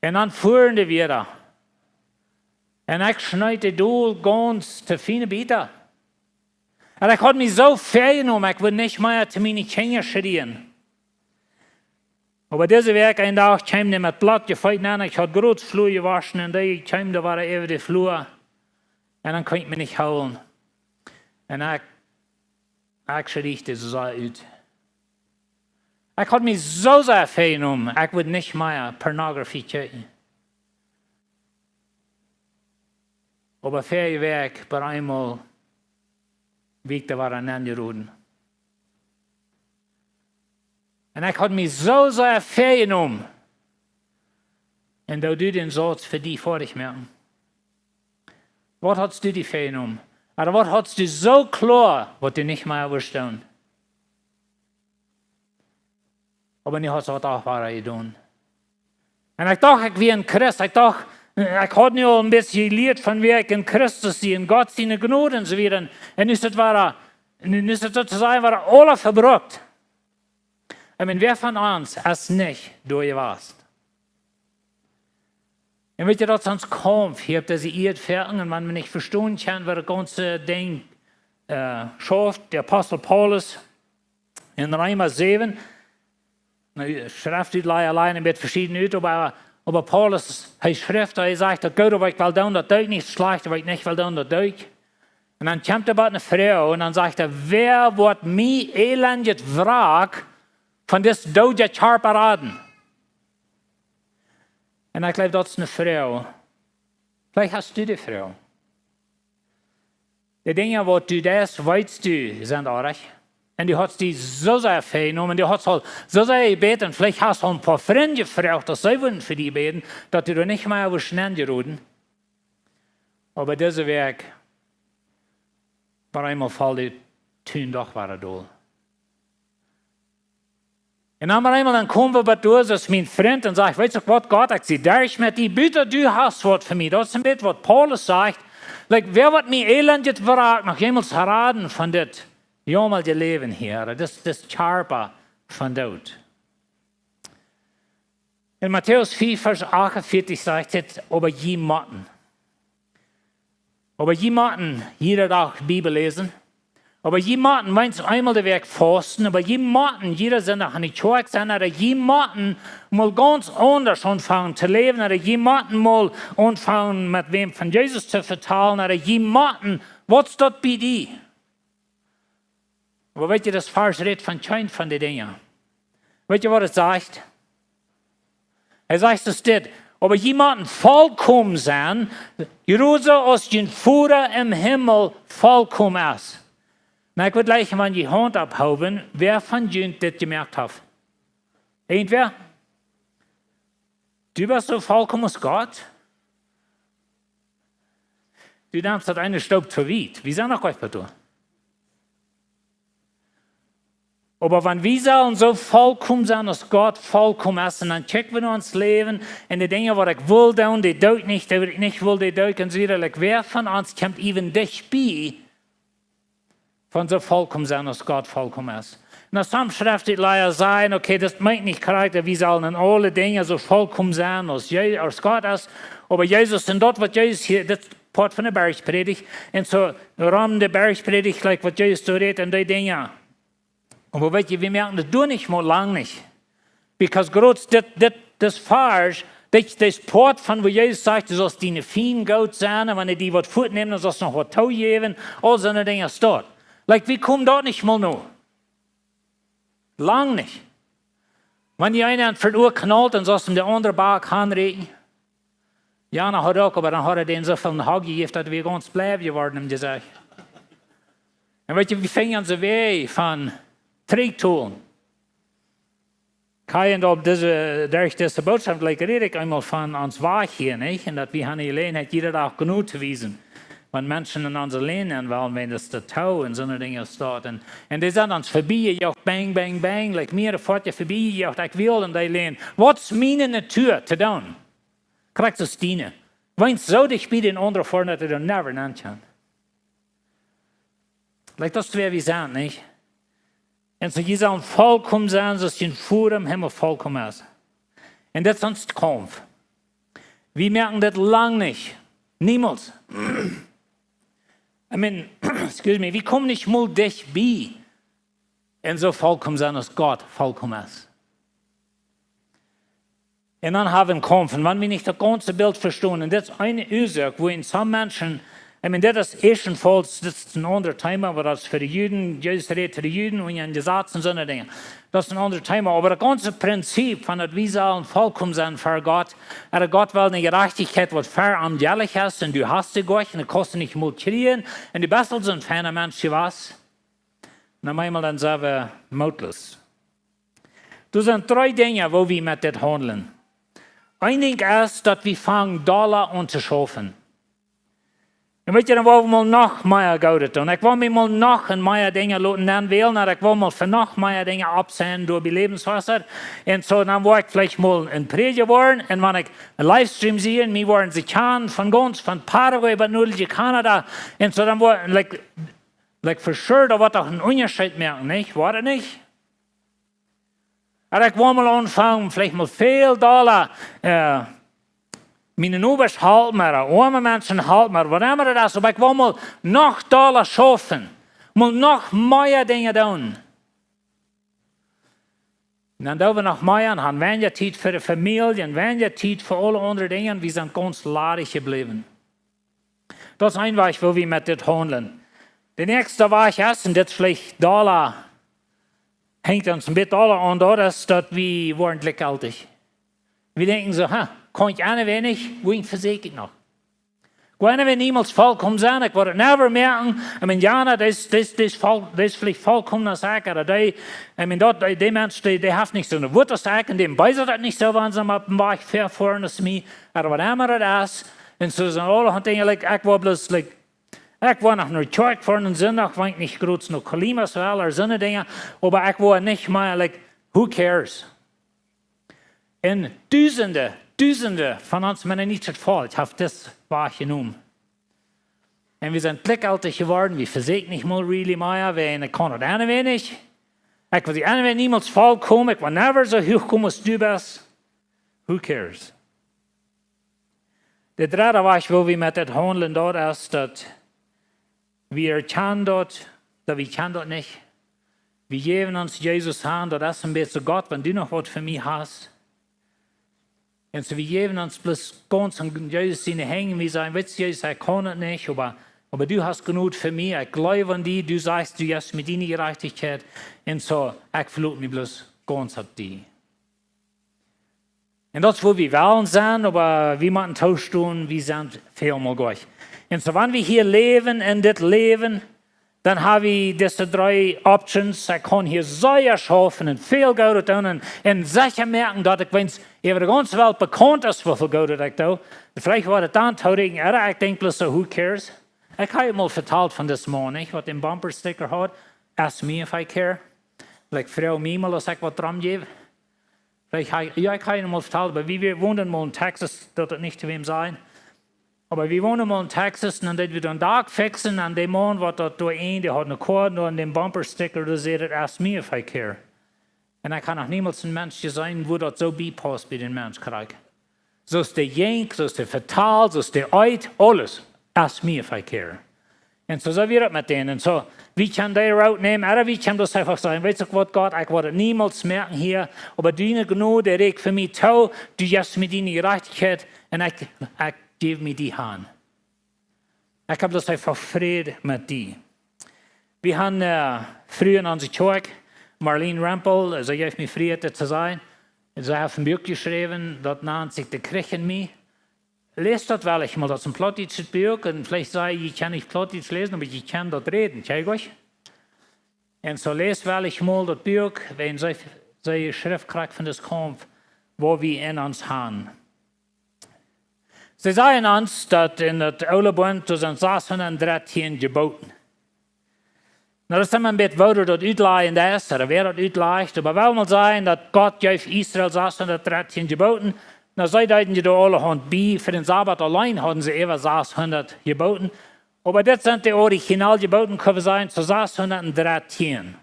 Un dan fuaren dee wieda. Un ekj schneed dee dol gaunz to fiene Bieta. Un ekj haud mie soo väajenomen, ekj wudd nich mea to miene Kjinja schrieen. Oba dise Wäakj, een Dach, kjeem dee met bloodje Feet aun, ekj haud groot Flua jewoschen un dee kjeem doa wada äwa de Flua. Un dan kunn ekj mie nich hoolen. Un ekj, ekj schrie dee soo ut. Ekj haud mie soo sea väajenomen, ekj wudd nich mea Pornografie kjikjen. Oba väaje Wäakj, opp eemol, wia ekj doa wada nenjeroden. Un ekj haud mie soo sea väajenomen. Un doo du dän Sauz fa die foadich moaken. Waut hast du die väajenomen? Oba waut haudst du soo kloa, waut du nich mea wurscht doonen? Oba nu haudst waut uk wada jedonen. Un ekj docht, ekj wia een Christ. Ekj docht, ekj haud nu aul een bät jelieet von wäa ekj een Christ sie un Gott siene Jnod un soo wieda. Un, un nu es et wada, nu, nu es et soo to sajen wada aula vebrukt. Ekj meen, wäa von ons es nich doa jewast? Un weet jie, daut es ons Kaumf hia opp dise Ieed foaken, un wan wie nich vestonen kjennen, waut daut gaunze Dinkj, äh, schauft, de Apostel Paulus en Reema säwen, nu, Schreft deit lea-, leien een bät veschieden ut, oba, oba Paulus, hee schrift, hee sajcht, daut Goode waut ekj well doonen, daut doo ekj nich, daut waut ekj nich well doonen, daut doo ekj. Un dan kjemt hee bie eene Fru un dan sajcht hee: "Wäa woat mie elendjet Wrack von dis doodja Kjarpa raden?" Un ekj jleew, daut es eene Fru. Veleicht hast du dee Fru. De Dinja waut du deist, weetst du, sent oajch. Un du hast die soo sea väajenomen, du hast aul soo sea jebät, veleicht hast du aul een poa Frind jefroacht, daut see wudden fa die bäden, daut du doa nich mea wurscht nenjeroden. Oba dise Wäakj, opp eemol foll de Tun doch wada dol. Un dan opp eemol dan kjemt wäa bie die, soo aus mien Frint, un sajcht: "Weetst du waut, Gott, ekj sie derch met die, buta du hast waut fa mie." Daut es een bät waut Paulus sajcht. Like, wäa woat mie elendjet Wrack noch jemols raden von dit jaumolje Läwen hia, dis, dis Kjarpa von Doot? En Matäus fief, Varsch achtunvieetich sajcht et: "Oba jie motten. Oba jie motten jieda Dach Bibel läsen. Oba jie motten weens eemol de Wäakj fausten. Oba jie motten jieda Sindach aun de Kjoakj sennen. Oba jie motten mol gaunz aundasch aunfangen to läwen. Oba jie motten mol aunfangen met wäm von Jesus to vetalen. Oba jie motten, waut es daut bie die?" Oba weetst du, daut Varsch rät von kjeen von de Dinja. Weetst du, waut et sajcht? Hee sajcht es dit: "Oba jie motten volkomen sennen, jrod soo aus jun Voda em Himmel volkomen es." Nu, ekj wudd jleichen, wan jie de Haunt opphoowen, wäa von junt dit jemoakt haft. Irjentwäa? Du best soo volkomen aus Gott? Du nemst daut eene Stoop to wiet. Wie sent noch goot bie die. Oba wan wie sellen soo volkomen sennen aus Gott volkomen es, un dan kjikj wie no ons Läwen un de Dinja waut ekj well doonen, dee doo ekj nich, dee waut ekj nich well, dee doo ekj, un soo wieda. Like, wäa von ons kjemt even dicht bie von soo volkomen sennen aus Gott volkomen es? Un dan soms schrift de Liera sajen: "Okay, daut meent nich krakjt, daut wie sellen en aule Dinja soo volkomen sennen aus Je-, aus Gott es." Oba Jesus, un daut waut Jesus hia, dit Poat von de Bergpredigt, un soo rom de Bergpredigt, like, waut Jesus soo rät un dee Dinja. Oba weetst du, wie moaken daut doa nich mea lang nich. Because groot dit, dit, dit Varsch, dit, dit Poat von wua Jesus sajcht, du sast diene Fiend goot sennen, un wan dee die waut wellen nämen, dan sast du noch waut toojäwen, aul soone Dinja steit. Like, wie komen doa nich mea no. Lang nich. Wan dee eena aun de Uhr knault, dan sast du de aundre Bak aunräakjen. Jo, dan haud uk, oba dan haud hee dän soo väl een Hug jejäft, daut hee gaunz bleich jeworden es, sajcht hee. Un weetst du, wie fungen soo wee von trigjtolen. Kajen opp dise, derch dise Bootschoft, like, räd ekj eemol von ons Wajch hia, nich? Un daut wie haben de Jeläajenheit, jieda Dach Jnod to wiesen. Wan Menschen en onse Läajen wellen, wan daut de Tau un soone Dinja steit. Un, un dee sent ons verbie jejoacht, bang, bang, bang, like, mea foat je verbie jejoacht, ekj well en dee Läajen. Waut es miene Natua to doonen? Krakjt soo aus diene. Weens soo dicht bie dän aundren foaren, daut hee doa never nenn kaun. Like, daut es wäa wie sent, nich? Un soo, jie sellen volkomen sennen, soo aus jun Voda em Himmel volkomen es. Un daut es ons Kaumf. Wie moaken daut lang nich. Niemols. I mean, excuse me, wie komen nich mol dicht bie. Un soo volkomen sennen aus Gott volkomen es. Un dan haben wie een Kaumf. Un wan wie nich daut gaunze Bilt vestonen, un daut es eene Uasoak, wua en some Menschen, I mean, daut es ieeschtens, daut es een aundret Thema, oba daut es fa de Juden, Jesus rät to de Juden, un en Jesaz un soone Dinja. Daut es een aundret Thema. Oba daut gaunze Prinzip von daut wie sellen volkomen sennen fa Gott, un daut Gott well eene Jerajchtichkjeit waut ver am jellich es, un du hast dee goa nich, un du kaust dee nich mol kjrieen, un du best aul soo een feina Mensch jewast. Un opp eemol dan sent wie mootloos. Doa sent dree Dinja, woo wie met dit haundlen. Een Dinkj es, daut wie fangen dolla aun to schaufen. Un weet jie, dan woa wie mol noch mea Goodet doonen. Ekj woa mie mol noch een mea Dinja loten nenwälen, un ekj woa mol fa noch mea Dinja oppsennen doa bie Lebenswasser. Un soo, dan woa ekj veleicht mol een Prädja woaren, un wan ekj een Livestream see, un mie woaren see kjanen von gaunz, von Paraguay bat Nordlicht Kanada. Un soo, dan woa, like, like, for sure, daut woat doch een Unjascheet moaken, nich? Woat et nich? Un ekj woa mol aunfangen, veleicht mol väl Dolla, äh, miene Nobasch halpen, ooda oame Menschen halpen, ooda whatever it is, oba ekj woa mol noch dolla schaufen, mol noch mea Dinja doonen. Un dan doo wie noch mea un han weinja Tiet fa de Famielje un weinja Tiet fa aule aundre Dinja. Wie sent gaunz ladich jebläwen. Daut es een Wajch, woo wie met dit haundlen. De näakjste Wajch es, un dit veleicht dolla, henjt ons een bät dolla aun, daut es, daut wie woaren jlikjjeltich. Wie denkjen soo: "Ha, kaun ekj eena weinich, woa ekj vesäakjen noch." Ekj woa eena niemols volkomen sennen, ekj woa et never moaken. Ekj meen, Jana, dee es, dee es, dee es vol-, dee es veleicht volkomen aus ekj, ooda dee, ekj meen, daut, dee, dee Mensch, dee, dee haft nich soone Wut aus ekj, un däm beest daut nich soo, wan see mau opp dän Wajch väafoaren aus mie, ooda whatever it is. Un soo sent aulahaunt Dinja, like, ekj woa bloos, like, ekj woa noch no Kjoakj foaren Sindach, wan ekj nich groz no Colima's well, ooda soone Dinja, oba ekj woa nich mea, like, who cares? Un dusende, dusende von ons Mennoniten haft dit wajchjenomen. Un wie sent jlikjjeltich jeworden, wie vesäakjen nich mol really mea, wie, ekj kaun daut eena weinich. Ekj woa dee eena weinich niemols volkomen, ekj woa never soo huach komen aus du best. Who cares? De dredde Wajch, woo wie met dit haundlen, daut es, daut wie erkjanen daut, daut wie kjennen daut nich. Wie jäwen ons Jesus han, daut es een bät soo: "Gott, wan du noch waut fa mie hast." Un soo, wie jäwen ons bloos gaunz aun Jesus siene Henj, wie sajen: "Weetst, Jesus, ekj kaun et nich, oba, oba du hast jenuach fa mie, ekj jleew aun die, du sajchst, du jefst mie diene Jerajchtichkjeit, un soo, ekj veloot mie bloos gaunz opp die." Un daut es, woo wie wellen sennen, oba wie motten toostonen, wie sent väl mol goa. Un soo, wan wie hia läwen, en dit Läwen, dan ha wie dise dree options. Ekj kaun hia sea schaufen un väl Goodet doonen un, un secha moaken, daut ekj, wan et äwa de gaunze Welt bekaunt es, woo väl Goodet ekj doo. Veleicht woat et dan tooräakjnen, ooda ekj denkj bloos soo: "Who cares?" Ekj hab mol vetalt von dis Maun, nich, waut een Bumpersticker haud: "Ask me if I care." Like, froag mie mol, aus ekj waut romjäw. Veleicht ha-, jo, ekj hab mol vetalt, oba wie, wie wonden mol en Texas, daut et nich to wäm sent. Oba wie wonden mol en Texas, un dan deed wie daut Dak fixen, un de Maun, waut daut doa en, dee haud eene Koa, doa aun dän Bumpersticker, doa säd daut: "Ask me if I care." Un ekj hab noch niemols een Mensch jeseenen, woo daut soo biepaust bie dän Mensch krakjt. Soo aus dee jinkj, soo aus dee vetald, soo aus dee eet, aules: "Ask me if I care." Un soo, soo wia et met dän. Un soo, wie kjennen dee Road nämen, ooda wie kjennen bloos eefach sajen: "Weetst uk waut, Gott, ekj woa et niemols moaken hia, oba diene Jnod, dee rieekjt fa mie too, du jefst mie diene Jerajchtichkjeit, un ekj, ekj jäw mie die han. Ekj hab bloos eefach Fräd met die." Wie han, äh, Fru en onse Kjoakj, Marlene Rempel, see jeef mie Fräd, dit to sajen. See haft een Buak jeschräwen, daut nant sikj De Kjrich en mie. Läst daut wellich mol, daut es een plautdietschet Buak, un veleicht saj jie, jie kjennen nich Plautdietsch läsen, oba jie kjennen daut räden, kjikj uk. Un soo läst wellich mol daut Buak, wan see, see schrift krakjt von dis Kaumf, waut wie en ons han. See sajen ons, daut en daut Oole Bunt, doa sent sashundat un drettieen Jeboten. Nu, daut es dan een bät, woo daut utlajcht es, ooda wäa daut utlajcht, oba wie wellen mol sajen, daut Gott jeef Israel sashundat drettieen Jeboten. Nu, see deeden je doa aulahaunt bie, fa dän Sabat auleen hauden see äwa sashundat Jeboten. Oba dit sent de original Jeboten, kjenn wie sajen, soo sashundat un drettieen.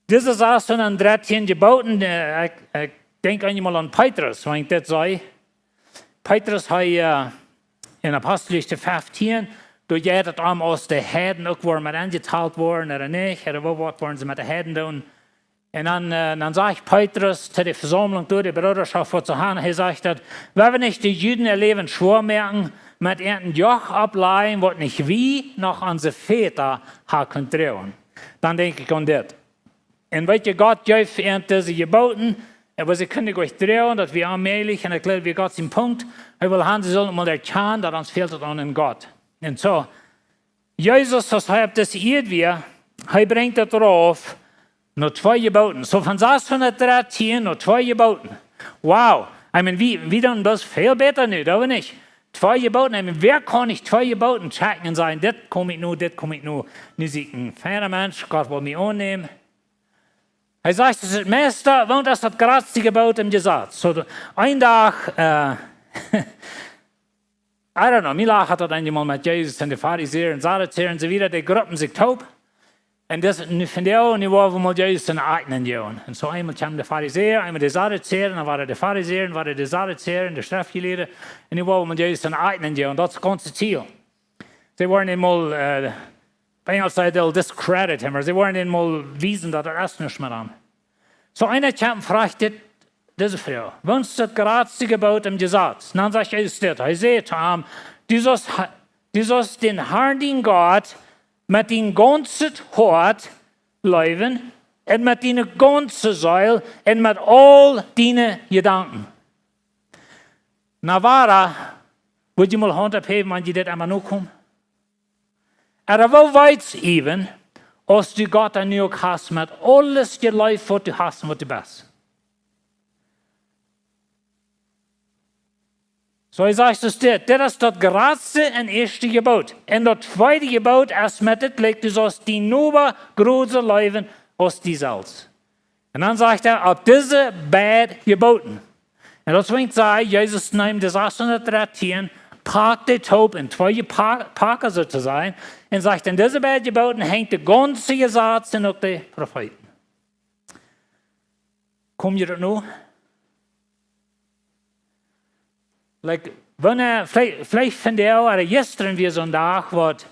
Dise sashundat un drettieen Jeboten, äh, ekj, ekj denkj eenjemol aun Petrus, wan ekj dit saj. Petrus, hee, äh, en Aposteljeschicht feftieen, doa jeit et om, aus de Heiden uk woaren met enjetalt woaren, ooda nich, ooda waut, waut woaren see met de Heiden doonen. Un dan, äh, dan sajcht Petrus to de Vesaumlunk doa, de Broodaschoft, waut see han, hee sajcht daut: "Woa wie nich de Juden äa Läwen schwoa moaken met een Joch oppläajen, waut nich wie noch onse Väta ha kunnen droagen?" Dan denkj ekj aun dit. Un weet jie, Gott jeef an dise Jeboten, un waut see kunnen nich droagen, daut wia onmäajlich, un ekj jleew, wia Gott sien Punkt. Hee well han, see sullen mol erkjanen, daut ons fält et aun en Gott. Un soo, Jesus, aus hee opp dise Ieed wia, hee brinjt daut rauf no twee Jeboten. Soo von sashundat drettieen no twee Jeboten. Wow. I mean, wie, wie doonen daut väl bäta nu, doo wie nich? twee Jeboten, un wäa kaun nich twee Jeboten checken un sajen: Dit kom ekj no, dit kom ekj no. Nu sie ekj een feina Mensch, Gott well mie aunnämen. Hee sajcht: Es daut meiste, waut es daut jratste Jebot em Jesaz? Soo, een Dach, äh, I don't know, mie lach daut eemol met Jesus un de Farisäa un Sadduzäa un soo wieda, dee gruppen sikj toop. Un dis, nu vondoag, nu woa wie mol Jesus en Akjnen jäwen. Un soo eemol kjeemen de Farisäa, eemol de Sadduzäa, un dan wieren de Farisäa, un wieren de Sadduzäa, un de Schreftjelieede, un nu woa wie mol Jesus en Akjnen jäwen. Daut es daut gaunze Ziel. See wellen am mol, äh, opp Enjlisch sajcht daut discredit him, oba see wellen am mol wiesen, daut et es nuscht met am. Soo eena kjemt un froagt dit, dise Froag: Waut es daut jratste Jebot em Jesaz? Un dan sajcht Jesus dit, hee sajcht to am: Du saust, ha- du saust dän Harn, dienen Gott, met dien gaunzet Hoat leewen un met diene gaunze Seel un met aul diene Jedanken. Na, wada, wudd jie mol Haunt opphäwen, wan jie dit emma nokomen? Ooda woo wiet es daut, aus du Gott dan nu uk hast met aules jeleeft, waut du hast un waut du best? Soo, hee sajcht dus dit: Dit es daut jratste un ieeschte Jebot. Un daut tweede Jebot es met dit jlikj: Du saust dienen Noba jrod soo leewen aus die selfst. Un dan sajcht hee: Opp dise beid Jeboten. Un daut es, waut ekj säd, Jesus neem de sashundat dartieen, pakt dee toop en twee Pa- Paken, soo to sajen, un sajcht: Aun dise beid Jeboten henjt daut gaunze Jesaz un uk de Profeeten. Kom jie daut no? Like, wan, äh, veleicht, veleicht vondoag ooda jistren wia soon Dach, waut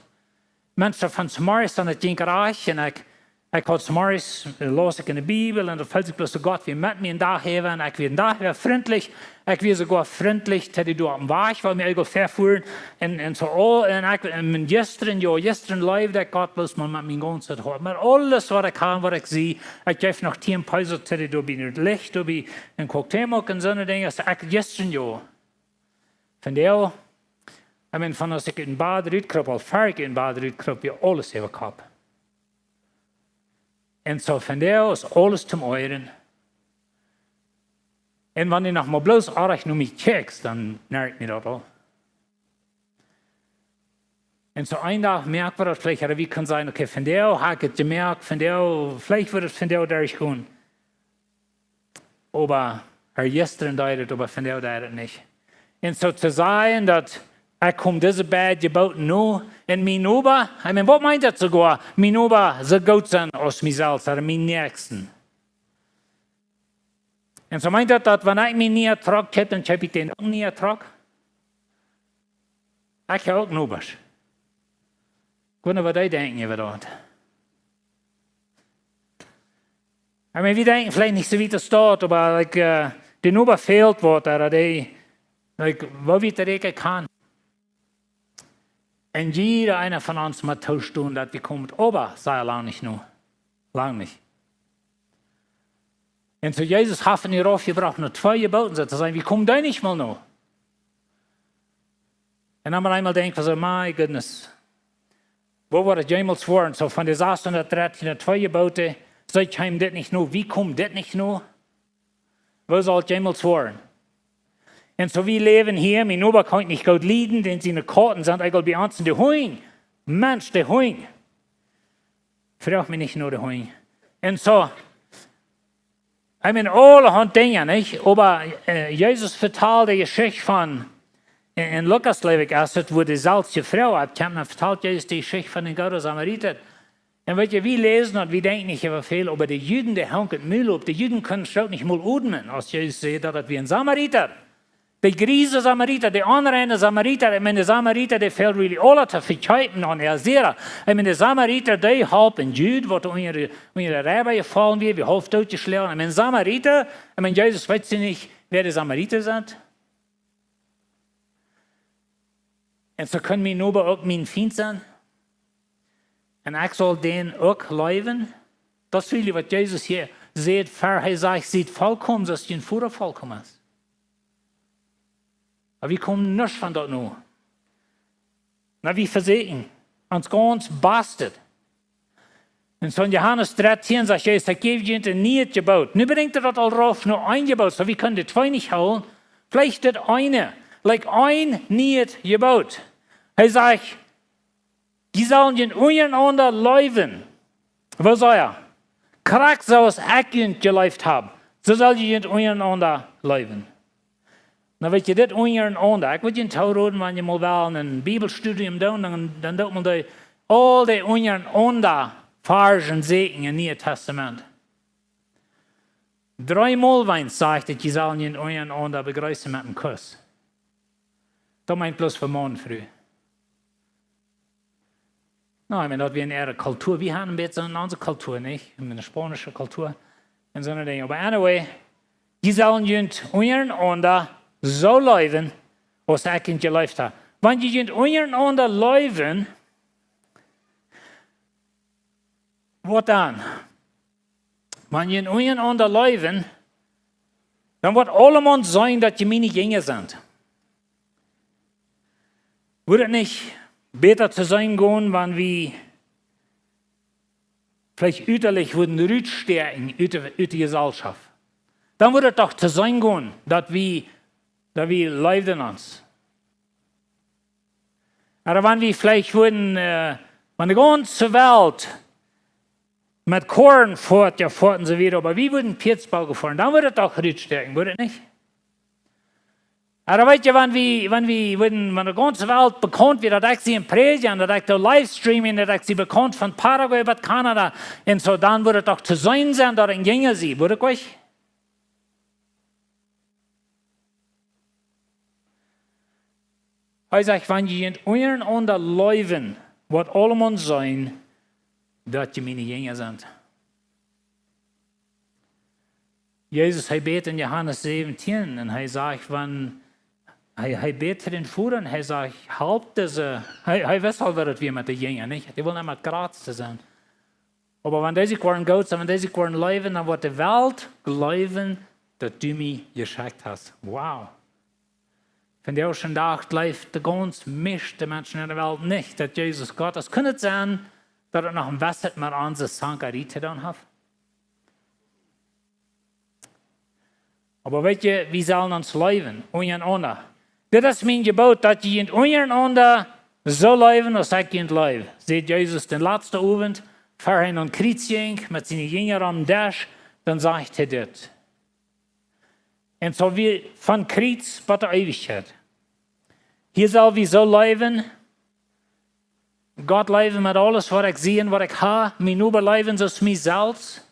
Menschen von zemorjes aun daut jinkj rajcht, un ekj, ekj haud zemorjes, äh, laus ekj en de Bibel, un daut feeld sikj bloos soo: Gott wia met mie en Dach äwa, un ekj wia en Dach äwa frintlich, ekj wia soogoa frintlich to dee doa oppem Wajch, wua mie eajendoll väafuaren, un, un soo aul, un ekj, un mien jistren, jo, jistren leewd ekj Gott bloos mau met mien gaunzet Hoat. Met aules, waut ekj haud, waut ekj sie, ekj jeef noch tieen Peso to dee doa bie daut Licht, doa bie en Cuauhtémoc un soone Dinja, aus ekj jistren, jo. Vondoag, I mean, von aus ekj ut dän Bad rutkroop, aul ver ekj ut dän Bad rutkroop, wia aules äwakopp. Un soo vondoag es aules toom Oajren. Un wan du noch mau bloos oajch no mie kjikjst, dan nerv mie daut aul. Un soo een Dach moakjen wie daut veleicht, ooda wie kjennen sajen: Okay, vondoag hab ekj et jemoakt, vondoag, veleicht woat et vondoag derchgonen. Oba, ooda jistren deed et, oba vondoag deed et nich. Un soo to sajen daut ekj kom dise beid Jeboten no, un mien Noba, I mean, waut meent daut soogoa, mien Noba soo goot sennen aus mie selfst, ooda mienen Näakjsten? Un soo meent daut, daut wan ekj mie een nieen Truck kjeep, dan kjeep ekj dän uk een nieen Truck? Ekj hab uk Nobasch. Ekj wunda, waut dee denkjen äwa daut. I mean, wie denkjen veleicht nich soo wiet aus daut, oba, like, äh, de Noba fält waut, ooda dee, like, woo wiet daut ekj kaun. Un jieda eena von ons mott toostonen, daut wie komen, oba sea lang nich no. Lang nich. Un soo Jesus haft an hia raufjebrocht no twee Jeboten, soo to sajen, wie komen doa nich mol no. Un dan mott eena mol denkjen, soo, my goodness, woo woat et jemols woaren? Soo von de sashundat dartieen no twee Jeboten, soo kjeem dit nich no, wie komen dit nich no. Woo saul et jemols woaren? Un soo wie läwen hia, mien Noba kaun ekj nich goot lieden, dän siene Kauten sent eejentlich bie ons en de Hunj. Mensch, de Hunj. Froag mie nich no de Hunj. Un soo, I mean, aulahaunt Dinja, nich? Oba, äh, Jesus vetald de Jeschicht von, en, en Lukas, jleew ekj, es et, wua de selwje Fru oppkjemt, dan vetalt Jesus de Jeschicht von dän gooden Samarita. Un weet jie, wie läsen daut, wie denkjen nich äwa väl, oba de Juden, dee hunjen daut Mul op. De Juden kunnen sikj nich mol odmen, aus Jesus säd, daut et wia een Samarita. De griese Samarita, de onreine Samarita, ekj meen, de Samarita, dee fält really aula to vekjeepen aun äa Sera. Ekj meen, de Samarita, dee holp een Jud, waut unja de, unja de Reiba jefollen wia, wia haulf dootjeschlonen. Ekj meen, Samarita, ekj meen, Jesus weet nich, wäa de Samarita sent. Un soo kaun mien Noba uk mien Fient sennen. Un ekj saul dän uk leewen. Daut es really, waut Jesus hia sajcht, ver hee sajcht: Siet volkomen, soo aus jun Voda volkomen es. Oba wie komen nich von daut no. Na, wie vesieekjen ons gaunz bastet. Un soo en Johanes dartieen sajcht Jesus: Ekj jäw junt een niet Jeboot. Nu brinjt hee daut aul rauf no een Jeboot, soo wie kjennen de twee nich hoolen. Veleicht daut eene. Like een nieet Jeboot. Hee sajcht: "Jie sellen junt unjarenaunda leewen." Woo sajcht hee? "Krakjt soo aus ekj junt jeleeft hab, soo sell jie junt unjarenaunda leewen." Nu weet jie, dit unjarenaunda, ekj wudd junt tooroden, wan jie mol wellen een Bibelstudium doonen, dan, dan deit maun doa aul dee unjarenaunda Varschen seenen em Nieen Tastament. Dreemol weens sajcht et, jie sellen junt unjarenaunda bejreessen met een Kuss. Daut meent bloos fa Maun un Fru. Nu, ekj meen, daut wia en äare Kultua. Wie haben een bät soo en onse Kultua, nich? En de spaunische Kultua. Un soone Dinja. Oba anyway, jie sellen junt unjarenaunda soo leewen, aus ekj junt jeleeft hab. Wan jie junt unjarenaunda leewen, waut dan? Wan jie junt unjarenaunda leewen, dan woat aulemaun seenen, daut jie miene Jinja sent. Wudd et nich bäta to sennen gonen, wan wie veleicht ütalich wudden rutstäakjen ut de, ut de Jeselschoft? Dan wudd et doch to sennen gonen, daut wie, daut wie leewden ons. Ooda wan wie veleicht wudden, äh, wan de gaunze Welt met Koaren foat, jo, foat un soo wieda, oba wie wudden Pieedsboagen foaren, dan wudd et doch rutstäakjen, wudd et nich? Ooda weet jie, wan wie, wan wie wudden, wan de gaunze Welt bekaunt wia, daut ekj see en Prädja, daut ekj doa livestream, daut ekj see bekaunt von Paraguay bat Kanada, un soo, dan wudd et doch to seenen sennen, daut ekj een Jinja sie, wudd et nich? Hee sajcht, wan jie junt unjarenaunda leewen, woat aulemaun seenen, daut jie miene Jinja sent. Jesus, hee bät en Johanes säwentieen un hee sajcht, wan, hee, hee bät to dän Voda un hee sajcht: "Halpt dise", hee, hee wist aul, waut et wia met de Jinja, nich? Dee wullen emma daut Jratste sennen. "Oba wan dee sikj woaren goot sennen, wan dee sikj woaren leewen, dan woat de Welt jleewen, daut du mie jeschekjt hast." Wow. Vondoag dän Dach jleeft de gaunz mieeschte Menschen en de Welt nich, daut Jesus Gott es. Kunn et sennen, daut et noch een bät met onse Sankarie to doonen haft? Oba weet jie, wie sellen ons leewen, unjarenaunda. "Dit es mien Jeboot, daut jie junt unjarenaunda soo leewen, aus ekj junt leew", sajcht Jesus dän latsten Owent, ea hee aum Kjriez jinkj, met siene Jinja aum Desch, dan sajcht hee dit. Un soo wie von Kjriez bat de Eewichkjeit. Hia sell wie soo leewen, Gott leewen met aules, waut ekj sie un waut ekj hab, mienen Noba leewen soo aus mie selfst.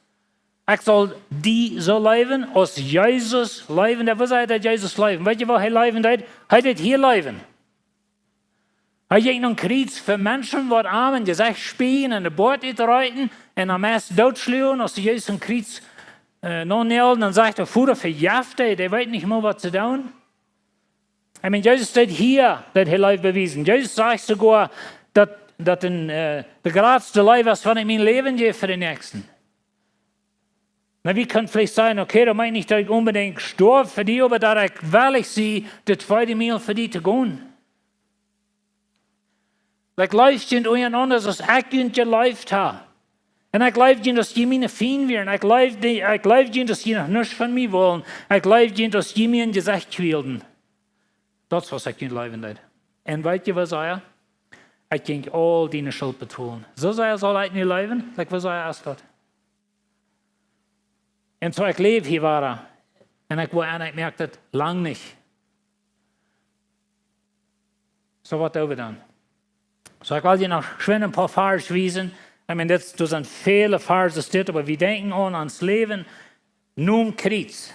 Ekj saul die soo leewen, aus Jesus leewen. Daut wia, hee deed Jesus leewen. Weet jie, waut hee leewen deed? Hee deed hia leewen. Hee jinkj aum Kjriez fa Menschen, waut am em Jesecht spieen un de Boat utreeten un am meist dootschluagen, aus see Jesus aum Kjriez, äh, nonailden, dan sajcht hee: "Voda, vejeft dee, dee weeten nich mea, waut see doonen." Ekj meen, Jesus deed hia, daut hee Leew bewiesen. Jesus sajcht soogoa, daut, daut een, äh, de jratste Leew es, wan ekj mien Läwen jäw fa dän Näakjsten. Nu, wie kjennen veleicht sajen: "Okay, daut meent nich, daut ekj onbedinjt stoaw fa die, oba daut ekj wellich sie, daut tweede Miel fa die to gonen." Ekj leew junt unjarenaunda, soo aus ekj junt jeleeft hab. Un ekj leew junt, aus jie miene Fiend wieren. Ekj leew die, ekj leew junt, aus jie noch nuscht von mie wullen. Ekj leew junt, aus jie mie em Jesecht kjwielden. Daut es, waut ekj junt leewen deed. Un weet jie, waut sajcht hee? Ekj jinkj aul diene Schult betolen. Soo sea saul ekj nu leewen, like, waut sajcht hee, es daut? Un soo, ekj läw hia wada. Un ekj woa, un ekj moak daut lang nich. Soo, waut doo wie dan? Soo, ekj well junt noch schwind een poa Varsch wiesen. Ekj meen, dit, doa sent väle Varsch dit, oba wie denkjen aun ons Läwen nom Kjriez.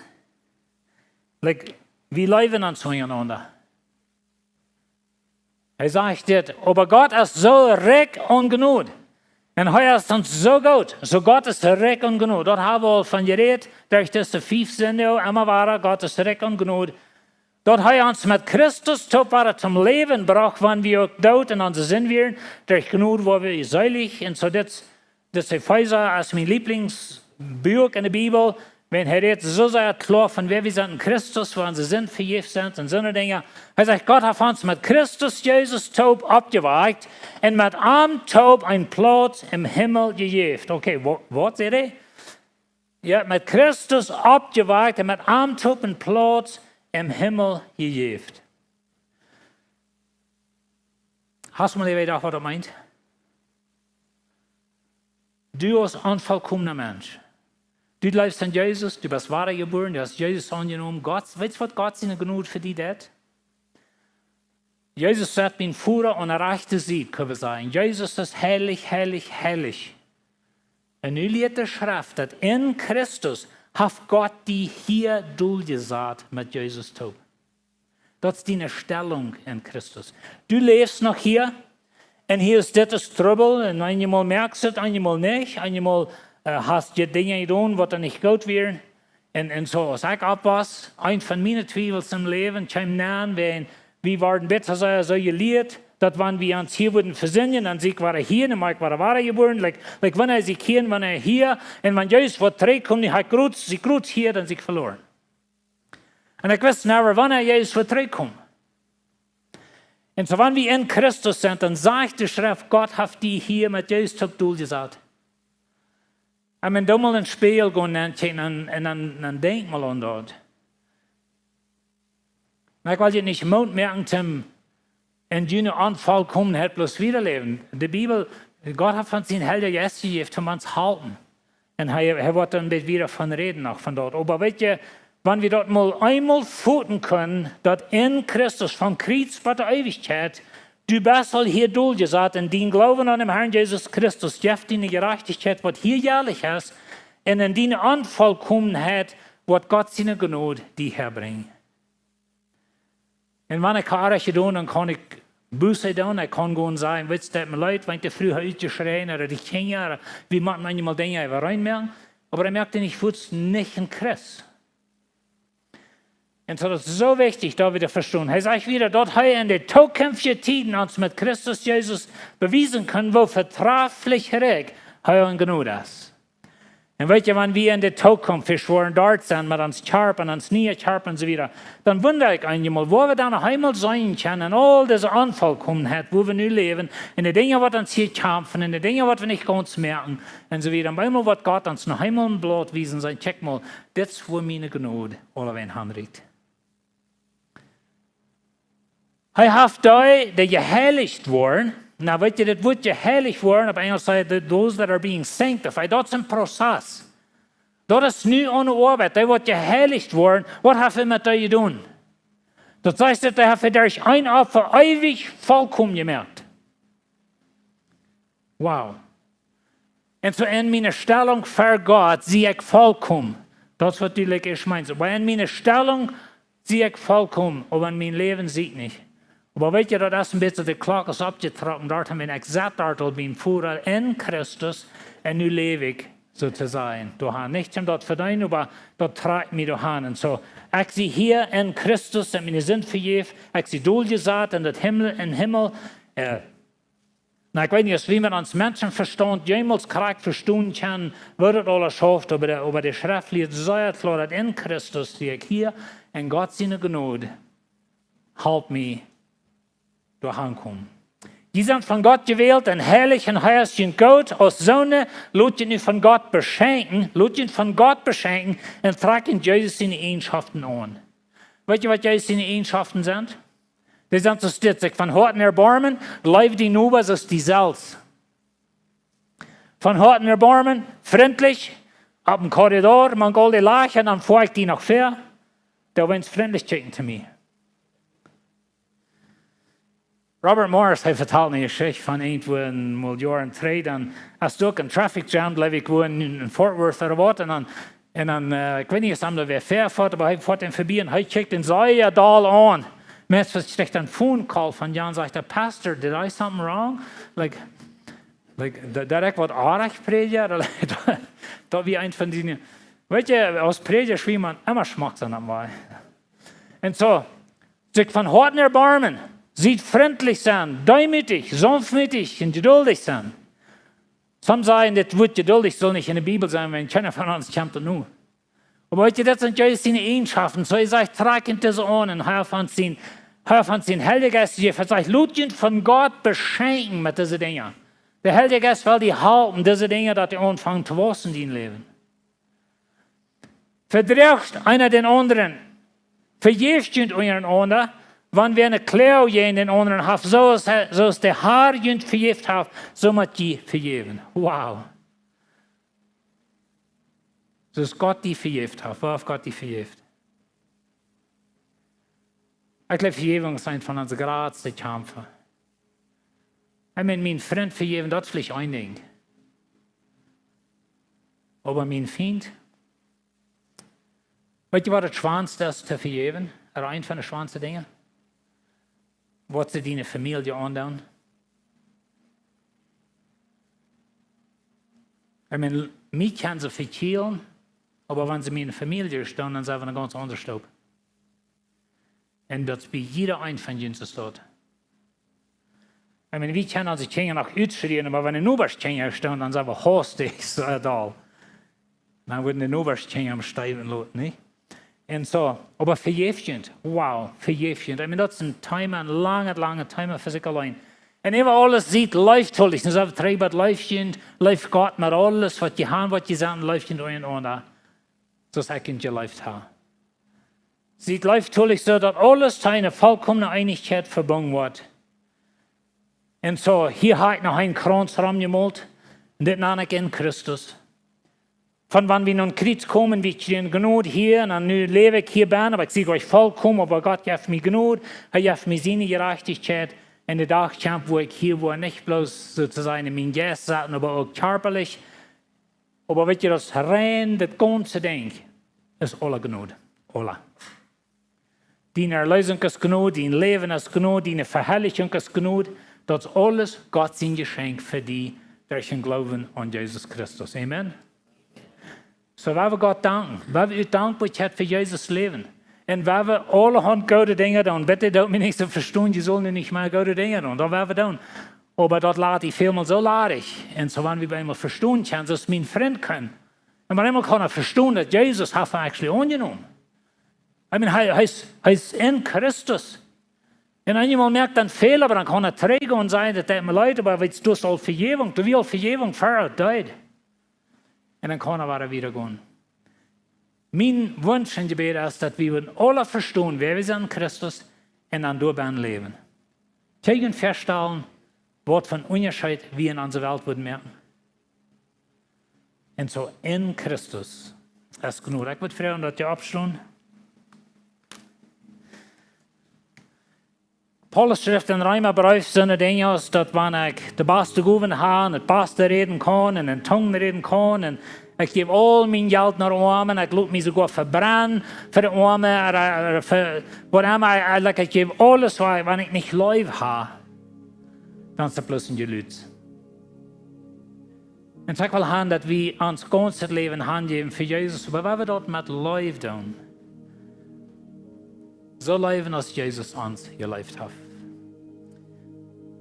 Like, wie leewen ons unjarenaunda. Hee sajcht dit: "Oba Gott es soo rikj aun Jnod. Un hee es ons soo goot, soo Gott es rikj aun Jnod." Daut hab wie aul von jerät, derch dise fief Sinden, emma wada, Gott es rikj aun Jnod. "Daut hee ons met Christus toop wada toom Läwen brocht, wan wie uk doot en onse Sind wieren, derch Jnod woa wie seelich." Un soo dit, dit Efeesa es mien Lieblingsbuak en de Bibel. Wan hee rät soo sea kloa von wäa wie sent en Christus, woo onse Sind vejäft sent un soone Dinja. Hee sajcht: "Gott haft ons met Christus Jesus toop oppjewakjt un met am toop een Plauz em Himmel jejäft." Okay, wa-, waut säd hee? Jo, met Christus oppjewakjt un met am toop een Plauz em Himmel jejäft. Hast du mol äwa jedocht, waut daut meent? Du aus onvollkomna Mensch. Du jleefst aun Jesus, du best wadajebuaren, du hast Jesus aunjenomen. Gott, weetst waut Gott siene Jnod fa die deit? Jesus sat bie dän Voda aun de rajchte Sied, kjenn wie sajen. Jesus es heilich, heilich, heilich. Un nu lieet de Schreft, daut en Christus haft Gott die hia doljesat met Jesus toop. Daut es diene Stellunk en Christus. Du läfst noch hia, un hia es dit es Trubbel, un eenjemol moakst du daut, eenjemol nich, eenjemol, äh, hast du Dinja jedonen, waut dan nich goot wieren. Un, un soo aus ekj oppwoss, eent von miene Twiewels em Läwen kjeem dan, wan wie worden bitter sea soo jelieet, daut wan wie ons hia wudden vesindjen, dan sie ekj wada hia, dan mott ekj wada wadajebuaren, like, like, wan ekj sie hia, wan ekj hia, un wan Jesus woat trigjkomen, dan hab ekj groots, sie ekj groots hia, dan sie ekj veloaren. Un ekj wist never, wan Jesus woat trigjkomen. Un soo, wan wie en Christus sent, dan sajcht de Schreft, Gott haft die hia met Jesus toop doljesat. Un wan du mol em Spieejel gonen un kjikjen, un, un dan, dan denkj mol aun daut. Oba ekj well die nich Moot moaken, toom en june Onvollkomenheit bloos wieda läwen. De Bibel, Gott haft ons sienen Heiljen Jeist jejäft, om ons to halpen. Un hee, hee woat dan een bät wieda von räden noch von daut. Oba weetst, wan wie daut mol eemol foten kjennen, daut en Christus von Kjriez bat de Eewichkjeit, du best aul hia doljesat, un dien Gloowen aun dän Herrn Jesus Christus jeft die de Jerajchtichkjeit, waut hia jelich es, un en diene Onvollkomenheit woat Gott siene Jnod die häabrinjen. Un wan ekj ha oajch jedonen, dan kaun ekj Buße doonen, ekj kaun gonen sajen, weetst, daut mie leet, wan de Fru haft utjeschräajen, ooda de Kjinja, ooda wie motten eenjemol Dinja äwa reinmoaken, oba daut moakt die nich fuaz nich een Christ. Un soo, daut es soo wichtich, daut wie daut vestonen. Hee sajcht wieda, daut hee en de tookjinftje Tieden ons met Christus Jesus bewiesen kaun, woo vetraflich rikj hee en Jnod es. Un weetst, wan wie en de Tookunft, wie woaren doa sennen met ons Kjarpa un ons niea Kjarpa un soo wieda, dan wunda ekj eenjemol, woo wie dan noch eemol sennen kjennen en aul dise Onvollkomenheit, wua wie nu läwen, un de Dinja, waut ons hia kjamfen, un de Dinja, waut wie nich gaunz moaken, un soo wieda. Un bie mol woat Gott ons noch eemol een Blaut wiesen, sajen, kjikj mol, dit es, wua miene Jnod aulawäajen hanrieekjt. Hee haft dee, dee jeheilicht woaren. Nu, weetst, dit Wuat jeheilicht woaren, opp Enjlisch sajcht et, those that are being sanctified. Daut es een Prozess. Daut es nu aun de Oabeit. Dee, waut jeheilicht woaren, waut haft hee met dee jedonen? Daut sajcht, daut hee haft derch een Opfa eewich vollkomen jemoakt. Wow. Un soo en miene Stellunk ver Gott sie ekj vollkomen. Daut es, waut du, like, ieescht meenst. Oba en miene Stellunk sie ekj vollkomen, oba en mien Läwen sie ekj nich. Oba weetst, daut es een bät, de Klock es aufjetrocken, doa ha ekj, ekj sat doa aul biem Voda en Christus, un nu läw ekj, soo to sajen. Doa ha nich om daut to vedeenen, oba daut trakjt mie doa han. Un soo, ekj sie hia en Christus, un miene Sind vejäft, ekj sie doljesat en daut Himmel, em Himmel, äh, Nu, ekj weet nich, aus wie met ons Menschenvestaunt jemols krakjt vestonen kjennen, woo daut aules schauft, oba de, oba de Schreft lieet sea kloa, daut en Christus sie ekj hia, un Gott siene Jnod halpt mie doa hankomen. Jie sent von Gott jewält un heilich un hee es junt goot. Aus soone lot junt nu von Gott beschenkjen, lot junt von Gott beschenkjen un trakjt Jesus siene Eajenschoften aun. Weetst, waut Jesus siene Eajenschoften sent? Dee sent soo aus dit: sikj von Hoaten erboarmen, leew dien Noba soo aus die selfst. Von Hoaten erboarmen, frintlich, opp een Korridor, mank aul de Lajch, dan foa ekj die noch ver, dee wens frintlich kjikjen to mie. Robert Morris, hee vetald eene Jeschicht von irjentwua een Miljoaren trigj, dan, aus doa een Traffic Jam, jleew ekj, wua en, en Fort Worth ooda waut, un dan, un dan, äh, ekj weet nich, aus am doa wäa ver foat, oba hee foat am verbie un hee kjikjt am sea doll aun. Meist, waut kjrieech ekj een Phone Call von Jan, sajcht hee: "Pastor, did I something wrong?" Like, like, daut, daut ekj waut oajch prädj, ooda, daut wia eent von dee, weetst, aus Prädja well eena emma schmock sennen, daut wia. Un soo, sikj von Hoaten erboarmen, sikj frintlich sennen, deemootich, saunftmootich un jeduldich sennen. Some sajen, dit Wuat jeduldich saul nich en de Bibel sennen, wiels kjeena von ons kjant daut nu. Oba weetst, daut sent Jesus siene Eajenschoften. Soo, hee sajcht, trakjt junt dise aun, un hee haft ons sien, hee haft ons sien Heiljen Jeist jejäft. Hee sajcht, lot junt von Gott beschenkjen met dise Dinja. De Heilje Jeist well die halpen, dise Dinja, daut dee aunfangen to wausen en dien Läwen. Vedroacht eena dän aundren. Vejäft junt unjarenaunda, Wan wäa eene Kloag jäajen dän aundren haft, soo aus hee, soo aus de Har junt vejäft haft, soo mott jie vejäwen. Wow. Soo aus Gott die vejäft haft. Woo haft Gott die vejäft? Ekj jleew, Vejäwunk es eent von onse jratste Kjamfen. Ekj meen, mienen Frint vejäwen, daut es veleicht een Dinkj. Oba mienen Fient, weetst du, waut daut schwoaste es to vejäwen? Ooda eent von de schwoaste Dinja? Waut see diene Famielje aundoonen? Ekj meen, mie kjennen see vekjielen, oba wan see miene Famielje stonen, dan sent wie eene gaunz aundre Stoop. Un daut es bie jieda eent von junt soo. Ekj meen, wie kjennen onse Kjinja noch utschrieen, oba wan de Nobasch Kjinja stonen, dan sent wie haustich soo doll. Dan wudden de Nobasch Kjinja am steewen loten, nä? Un soo, oba vejäft junt, wow, vejäft junt. Ekj meen, daut es een Thema, een langet, langet Thema fa sikj auleen. Un äwa aules siet leeftolich, dan sent wie trigj bie leeft junt, leeft Gott met aules, waut jie haben, waut jie sent, leeft junt unjarenaunda. Soo aus ekj junt jeleeft hab. Siet leeftolich, soo daut aules to eene vollkomne Eenichkjeit vebungen woat. Un soo, hia hab ekj noch eenen Krauns romjemolt. Un dit nan ekj en Christus. Von wan wie no Kjriez komen, wie kjrieen Jnod hia, un dan nu läw ekj hia bennen, oba ekj sie nich vollkomen, oba Gott jeft mie Jnod, hee jeft mie siene Jerajchtichkjeit. Un de Dach kjemt, wua ekj hia woa nich bloos soo to sajen en mienen Jeist sitten, oba uk kjarpalich. Oba weetst du, daut rein, daut gaunze Dinkj es aula Jnod. Aula. Diene Erleesunk es Jnod, dien Läwen es Jnod, diene Veharlichunk es Jnod. Daut es aules Gott sien Jeschenkj fa die derch dän Gloowen aun Jesus Christus. Amen. Soo, wie wellen Gott danken. Wie wellen ut Dankboakjeit fa Jesus läwen. Un wie wellen aulahaunt goode Dinja doonen. Bitte doot mie nich soo vestonen, jie sellen nu nich mea goode Dinja doonen. Daut wellen wie doonen. Oba daut lat die välmol soo ladich. Un soo, wan wie bie eemol vestonen kjennen, soo aus mien Frint kaun. Un bie eemol kaun hee vestonen, daut Jesus haft am actually aunjenomen. I mean, hee, hee es, hee es en Christus. Un eenjemol moakt hee een Fäla, oba dan kaun hee trigj gonen un sajen, daut deit mie leet, oba weetst du, daut es aul Vejäwunk, du wieescht Vejäwunk fa daut. Un dan kaun hee wada wieda gonen. Mien Wunsch un Jebäd es, daut wie wudden aula vestonen, wäa wie sent en Christus, un dan doabennen läwen. Kjenn jie junt väastalen, waut fa een Unjascheet wie en onse Welt wudden moaken? Un soo en Christus es Jnod. Ekj wudd froagen, daut jie oppstonen. Paulus schrift em Reemabreef soone Dinja aus daut, wan ekj de baste Gowen hab, daut baste räden kaun un en Tungen räden kaun, un ekj jäw aul mien Jelt no de Oame, ekj lot mie soogoa vebrennen fa de Oame, ooda, ooda fa, whatever, ekj, ekj, ekj jäw aules wajch, wan ekj nich Leew hab, dan es daut bloos een Jelud. Un ekj well han, daut wie ons gaunzet Läwen hanjäwen fa Jesus, oba wie wellen daut met Leew doonen. Soo läwen, aus Jesus ons jeleeft haft.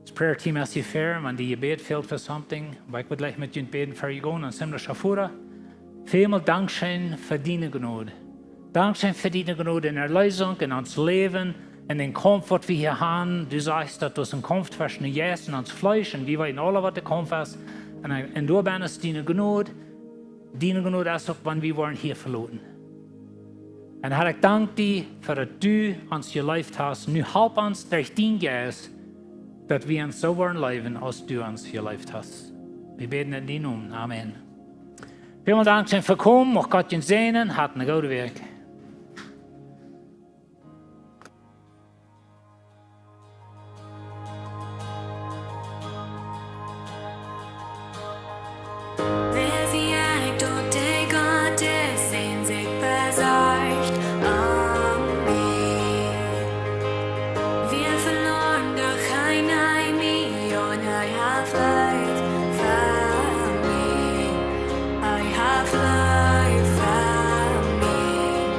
Daut prayer team es hia ver, wan die Jebäd fält fa something, oba ekj wudd jlikj met junt bäden, ver jie gonen, un Simla Schafura. Välmol dankscheen fa diene Jnod. Dankscheen fa diene Jnod en Erleesunk, en ons Läwen, en dän Kaumf, waut wie hia haben. Du sajchst, daut doa een Kaumf tweschen dän Jeist un ons Fleesch, un wie weeten aula, waut de Kaumf es. Un, un doabennen es diene Jnod. Diene Jnod es uk, wan wie woaren hia veloten. Un Har, ekj dank die fa daut du ons jeleeft hast. Nu halp ons derch dienen Jeist, daut wie ons soo woaren leewen, aus du ons jeleeft hast. Wie bäden en dienen Nomen. Amen. Välmol dankscheen fa komen. Mucht Gott junt säajnen. Hat eene goode Wäakj. Wäa sie ekj, daut de Gott es, dee sikj besorcht om mie? Wia veloaren, doch hee neem mie aun, hee haft Leew fa mie, hee haft Leew fa mie.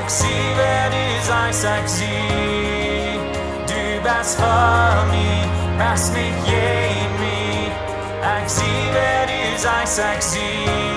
Ekj sie wäa du sajchst ekj sie. Du best fa mie, best nich jäajen mie. Ekj sie wäa du sajchst ekj sie.